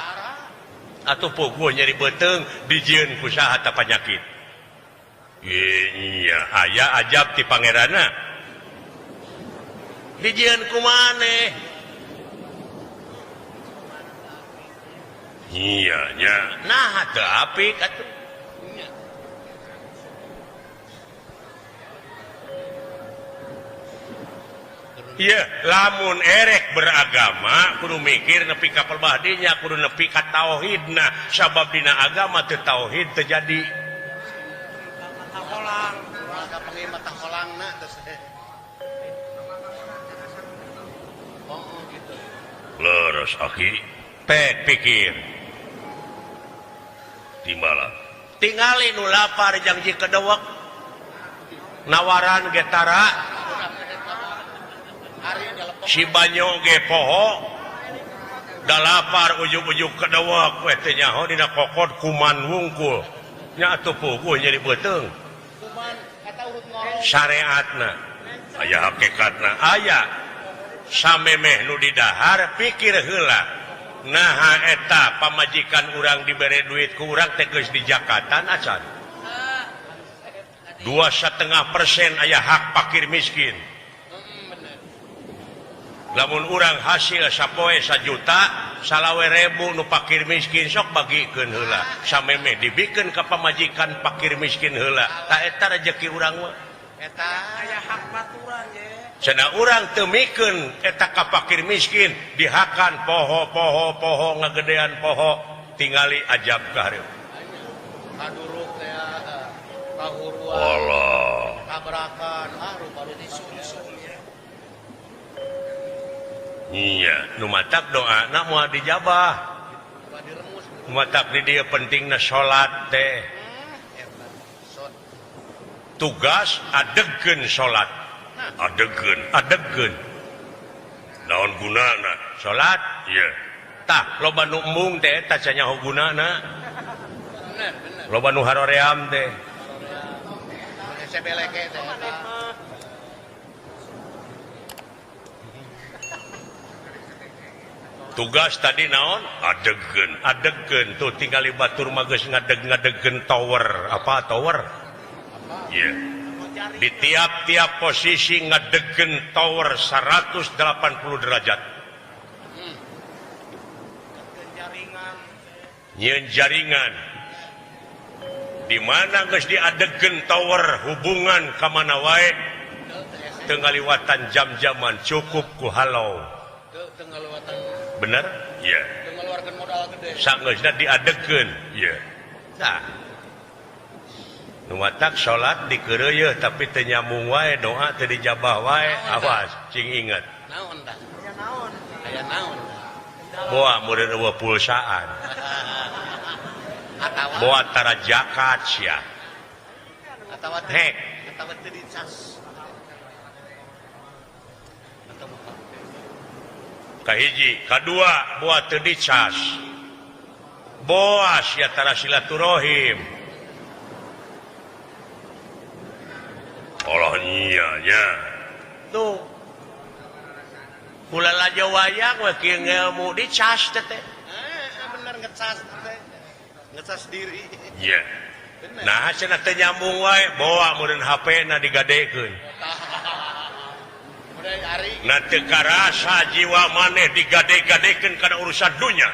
Atuh puguh nyeri beuteung dijieun ku saha ta panyakit. Iya, aya ajab ti pangeranna. Dijieun ku maneh? Iya nya. Nah teu apik atuh. Iya, lamun erek beragama kudu mikir nepi ka pelbahdinya, kudu nepi ka tauhidna, sabab dina agama teu tauhid teu jadi. Mata holang, ka panggil mata holangna terus. Oh, gitu. Leres aki, pek pikir. Timbala. Tingali nu lapar jang jikedewek. Nawaran ge tara. Si banyo ge poho da lapar ujug-ujug kedewek we teh nyaho dina kokot kuman wungkul nya atuh puguh nyeri beuteung kuman eta urut ngorong syariatna aya hakikatna aya samemeh nu didahar pikir heula naha eta pamajikan urang dibere duit ku urang teh geus dijakatan acan 2,5% aya hak fakir miskin. Lamun urang hasil sapoe 1 juta 25.000 nu fakir miskin sok bagikeun heula samemeh dibikeun ka pamajikan fakir miskin heula ta eta rejeki urang mah eta aya hak baturan ye cenah urang teu mikeun eta ka fakir miskin dihakan poho poho poho ngagedean poho tingali ajab ka hareup kaduruk teh kahuruan Allah tabrakan ah rupa-rupa disungsung. Iya, nu matak doana moal dijabah. Nu matak di dieu pentingna salat teh. Tugas adegkeun salat. Adegkeun, adegkeun. Naon gunana salat? Ieu. Tah, loba nu embung teh eta cenah gunana. Loba nu haroream teh. Tugas tadi naon? Adegkeun, adegkeun tuh tinggali batur mah geus ngadeg-ngadegkeun tower, apa tower? Iya. Yeah. Di tiap-tiap posisi ngadegkeun tower 180 derajat. Nyeun jaringan. Di mana geus diadegkeun tower hubungan ka mana wae teu ngaliwatan jam-jaman cukup ku halau. Bener? Iya. Yeah. Sanggeusna diadegkeun. Iya. Yeah. Tah. Nu matak salat dikeureuyeun tapi teu nyambung wae doa teu dijabah wae awas cing inget. Naon tah? Aya naon? Aya naon? Boa meureun eueuh pulsaan. Boa tara zakat sia. Atawa hek atawa teu dicas. Kahiji, kadua boa teu dicas. Boa sia tara silaturahim. Allah nya nya. Tuh. Kula laja wayang we kieu ngelmu dicas teh teh. Bener ngecas teh. Ngecas diri. Iya. Nah, cenah teu nyambung wae, boa meureun HP-na digadekeun. Nah teu karasa jiwa maneh digade-gadekeun kana urusan dunya.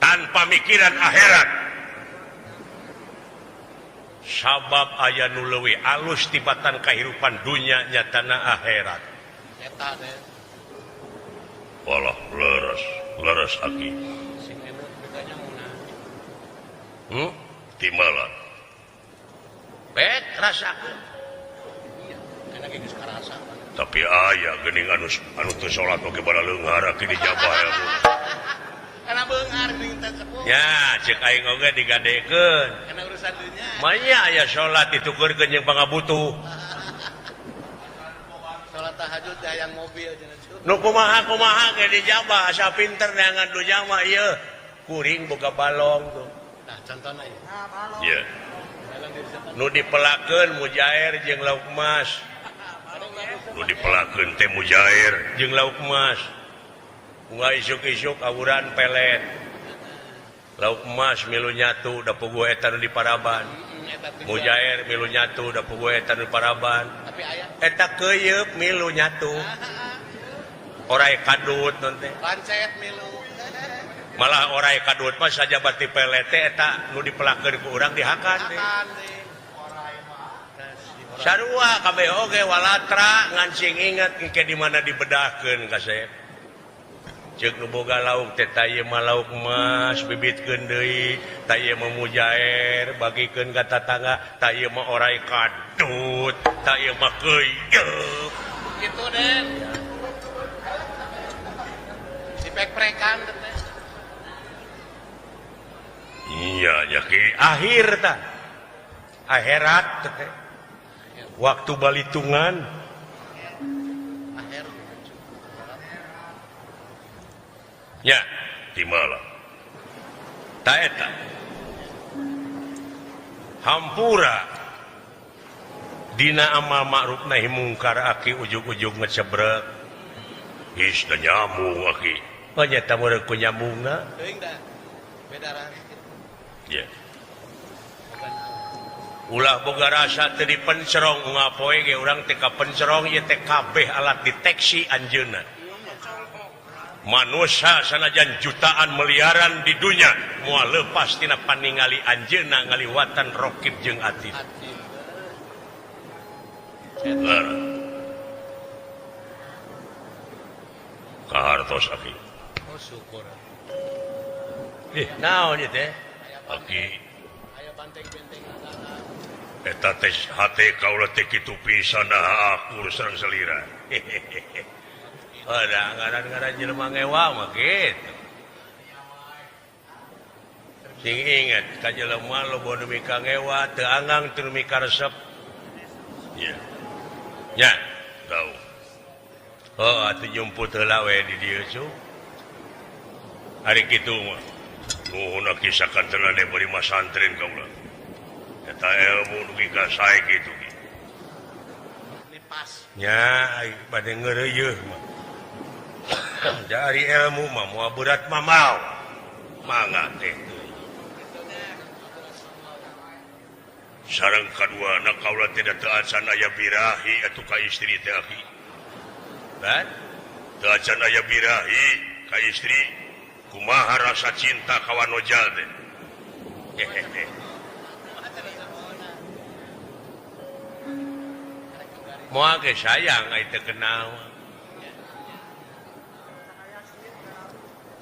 Tanpa mikiran akhirat. Sabab aya nu leuwih alus tibatan kahirupan dunya nyatana akhirat. Eta teh. Walah leres, leres aki. Timbalan. Bet rasakeun. Tapi aya geuning anu anu teu salat oge bala leunghar aki dijabah ilmu. Kana beunghar geuning teh sepuh. Ya, ceuk aing oge digadekeun. Kana urusan dunya. Manya aya salat ditukeurkeun jeung pangabutuh. Salat tahajud hayang mobil cenah. Nu kumaha-kumaha ge dijabah asa pinter neangan dunya mah ieu. Kuring boga balong tuh. Nah, contohna ieu. Iya. Nu dipelakeun mujair jeung lauk emas. Nu dipelakeun teh mujair jeung lauk emas. Unggal isuk-isuk awuran pelet. Lauk emas milu nyatu da puguh eta nu diparaban. Mujair milu nyatu da puguh eta nu diparaban. Eta keuyeup milu nyatu. Orai kadut non teh. Lancet milu. Malah orai kadut mah saja bati pelet teh eta nu dipelakeun ku urang dihakan teh. Sarua kabeh oge walatra ngan sing inget engke di mana dibedahkeun ka saya. Ceuk nu boga lauk teh ta ieu mah lauk emas bibitkeun deui, ta ieu mah mujair bagikeun ka tatangga, ta ieu mah orai kadut, ta ieu mah keuyeup. Kitu Den. Dipek-prekan teh. Iya, ya ki akhir tah. Akhirat teh. Waktu balitungan. Ya, timala. Ta eta. Hampura. Dina amal ma'ruf nahi mungkar aki ujug-ujug ngecebrek. Is da nyambung aki. Oh nyata meureun ku nyambungna. Teuing da. Beda rasa. Ya. Ulah boga rasa teu dipencerong ngapoe ge urang teh kapencerong ieu teh kabeh alat deteksi anjeunna. Manusia sanajan jutaan miliaran di dunia moal lepas tina paningali anjeunna ngaliwatan rokib jeung atid. Kahartos aki. Oh syukur. Naon ieu teh? Aki. Aya banteng-benteng. Eta teh hate kaula teh kitu pisan nah akur sareng salira. Ada ngaran-ngaran jelema ngewa mah kitu. Sing inget ka jelema loba nu mika ngewa teu anggang teu mika resep. Nya. Nya, tau. Oh, atuh jumput heula we di dieu cu. Ari kitu mah. Nuhun aki sakantena diberi masantren kaula. Eta ilmu dugi ka sae kitu ki. Pas. Nya bade ngeureuyeuh mah. Dari ilmu mah moal berat mah mau. Mangga teh. Sareng kadua na kaula teh teu acan aya birahi atuh ka istri teh aki. Ban? Teu acan aya birahi ka istri. Kumaha rasa cinta kawan ojal teh. Hehehe. Moal ge sayang ai teu kenal.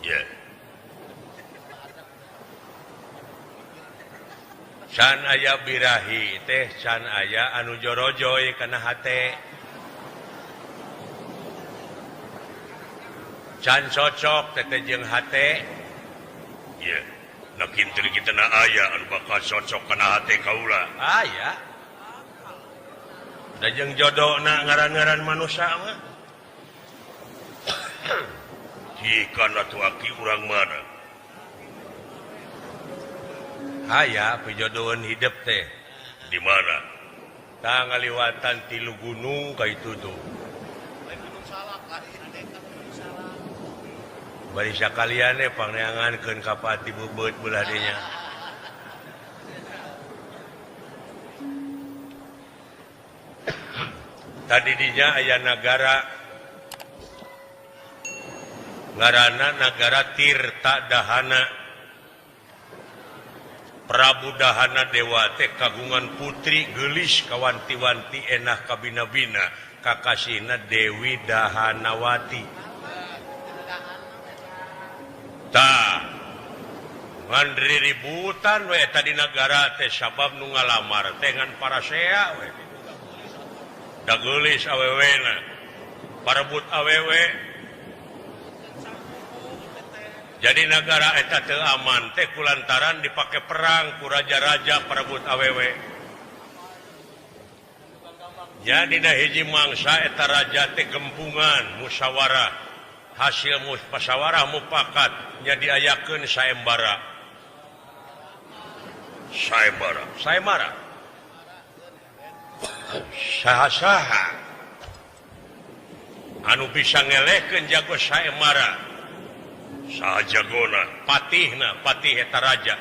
Ya. Can aya birahi teh can aya anu jorojoy kana hate. Can cocok teh jeung hate. Ieu, na kinten kita na aya anu bakal cocok kana hate kaula. Aya. Da jeung jodona ngaran-ngaran manusia mah. Jika atuh aki urang mana? Aya pijodoheun hidep teh. Di mana? Tah ngaliwatan tilu gunung ka itu tuh. Bari sakalian pangneangankeun ka pati beubeut belah dinya. Tadi dinya aya nagara ngaranna nagara Tirta Dahana. Prabu Dahana Dewa teh kagungan putri geulis kawanti-wanti enah kabina-bina kakasihna Dewi Dahanawati. Tah ngan riributan we eta di nagara teh sabab nu ngalamar teh ngan parasea we. Da geulis awewena parebut awewe. Jadi nagara eta teu aman teh kulantaran dipake perang ku raja-raja parebut awewe. Jadi na hiji mangsa eta raja teh gempungan musyawarah. Hasil musyawarah mufakat nya diayakeun saembara. Saembara, saembara. Saha-saha anu bisa ngelehkeun jago saembara. Saha jagona, patihna, patih eta raja.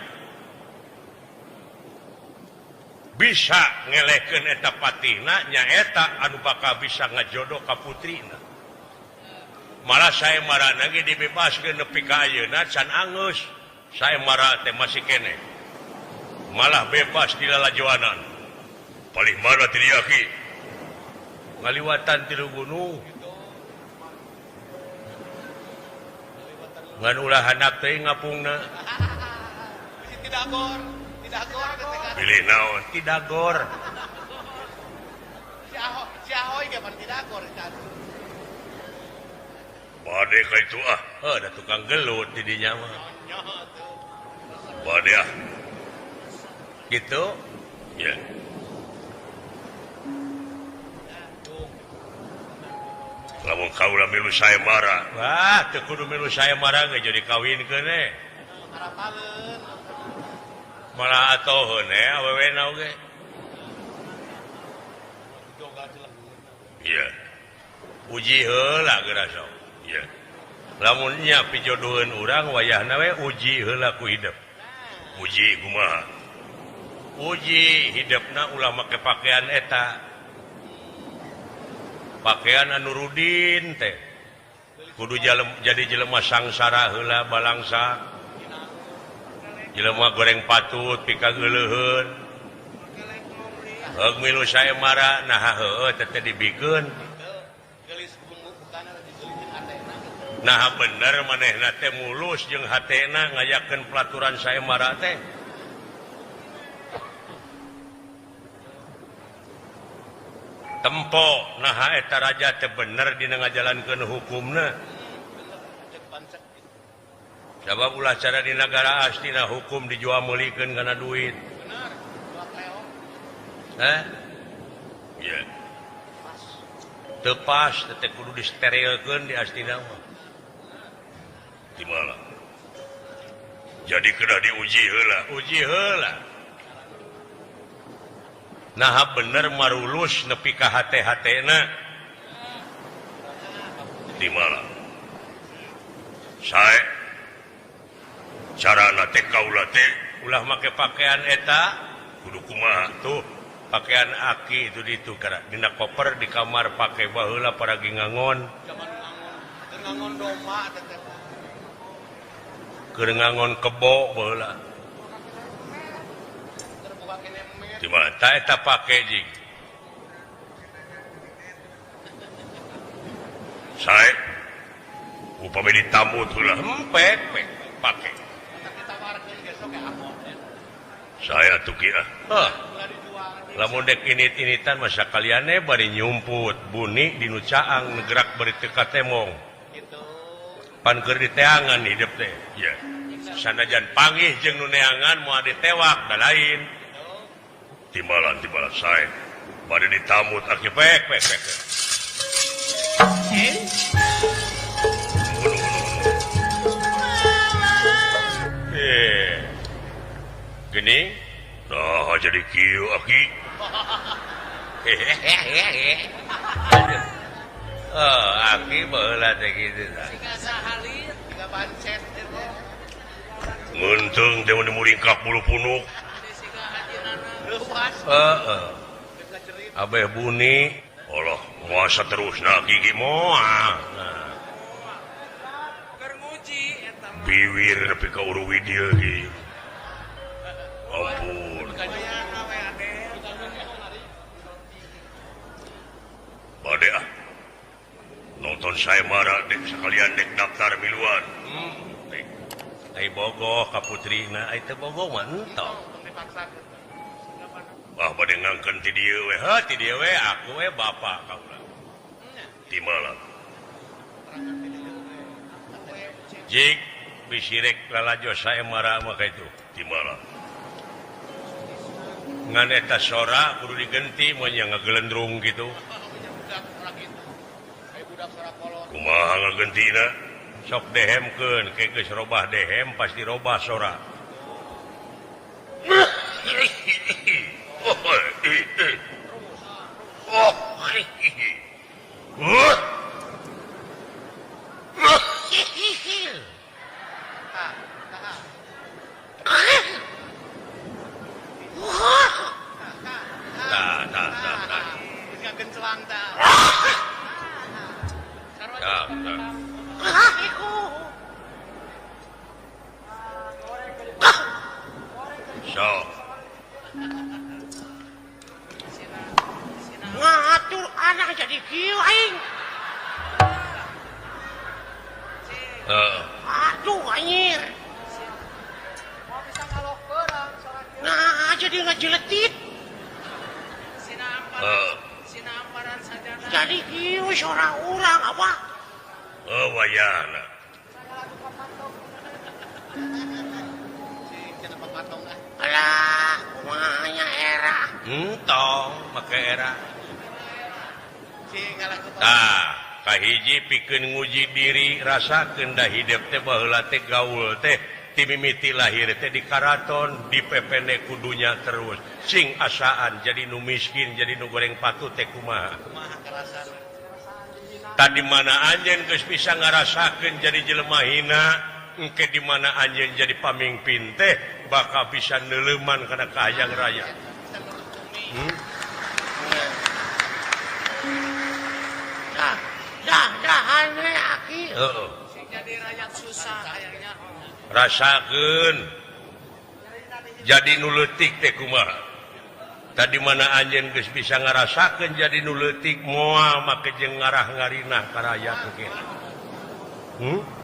Bisa ngelehkeun eta patihna nyaeta anu bakal bisa ngajodoh ka putrina. Malah saembara ge dibebaskeun nepi ka ayeuna can angeus. Saembara teh masih keneh. Malah bebas di lalajoanan. Palih mana ti dieu aki? Ngaliwatan tilu gunung. Ngan ulah handap teh ngapungna. Tidagor, tidagor Pilih naon? Tidagor. Si Ahoy ge pan tidagor eta. Bade ka itu ah. Heuh, da tukang gelut di dinya mah. Bade ah. Gitu? Ya. Lamun kaula milu saembara. Wah, teu kudu milu saembara ge jadi kawinkeun eh. Malah atoheun eh awewena oge. Iya. Uji heula geura sok. Iya. Lamun nya pijodoheun urang wayahna we uji heula ku hidep. Uji kumaha? Uji hidepna ulah make pakaian eta. Pakaian anu rudin teh kudu jadi jelema sangsara heula balangsa. Jelema goreng patut pikageuleuheun. Heug milu saembara naha heueuh teh teh dibikeun. Naha bener manehna teh mulus jeung hatena ngayakeun pelaturan saembara teh. Tempo naha eta raja teh bener dina ngajalankeun hukumna. Sabab ulah cara di nagara astina hukum dijual meulikeun kana duit. Hah? Iya. Teu pas teh kudu disterilkeun di astina mah. Di mana? Jadi kedah diuji heula, uji heula. Nah bener marulus nepi ka hate-hatena. Di malam. Sae carana teh kaula teh ulah make pakaian eta kudu kumaha tuh pakaian aki itu ditu kana dina koper di kamar pake baheula paragi ngangon. Ngangon domba teh. Keur ngangon kebo baheula. Di mana ta eta pake jing. Sae upami ditamut heula hempek pake. Saya tuh kieu. Hah. Lamun dek init-initan masa kaliane bari nyumput buni di nu caang gerak bari teu katemong. Pan keur diteangan hidup teh. Ya. Sanajan panggih jeung nu neangan moal ditewak da lain. Timbalan-timbalan sae. Bade ditamut aki pek pek pek. Gini, nah jadi kieu aki. Oh, aki baheula teh kitu tah. Siga pancet Ngeunteung teh mun muringkak bulu punuk. Heeh. Abeh buni, Allah muasa terusna gigi moal. Nah. Biwir nepi ka uruwi dieu ge. Ampun. Bade ah. Nonton saya marah dek sekalian dek daftar miluan. Dek. Ai bogoh ka putrina, ai teu bogoh mah entong. Ah bade ngangkeun ti dieu we, heuh ti dieu we aku we bapa kaula. Ti malam. Jik bisirek lalajo saya marah mah ka itu ti malam. Ngan eta sora kudu digenti mun nya ngagelendrung gitu. Kumaha ngagentina? Sok dehemkeun, ke geus robah dehem pasti robah sora. Ngatur anak jadi kieu aing. Aduh anjir. Nah, jadi ngajeletit. Jadi kieu sora urang apa? Oh wayana. Alah, kumaha era. Entong make era. Tah, kahiji pikeun nguji diri rasakeun da hidep teh baheula teh gaul teh ti mimiti lahir teh di karaton di pepene kudunya terus sing asaan jadi nu miskin jadi nu goreng patu teh kumaha. Tadi mana anjeun geus bisa ngarasakeun jadi jelema hina, engke di mana anjeun jadi pamimpin teh bakal bisa neuleuman kana kahayang raya. Rasakeun jadi nu leutik teh kumaha. Tadi mana anjeun geus bisa ngarasakeun jadi nu leutik moal make jeung ngarah ngarinah ka rakyat kieu.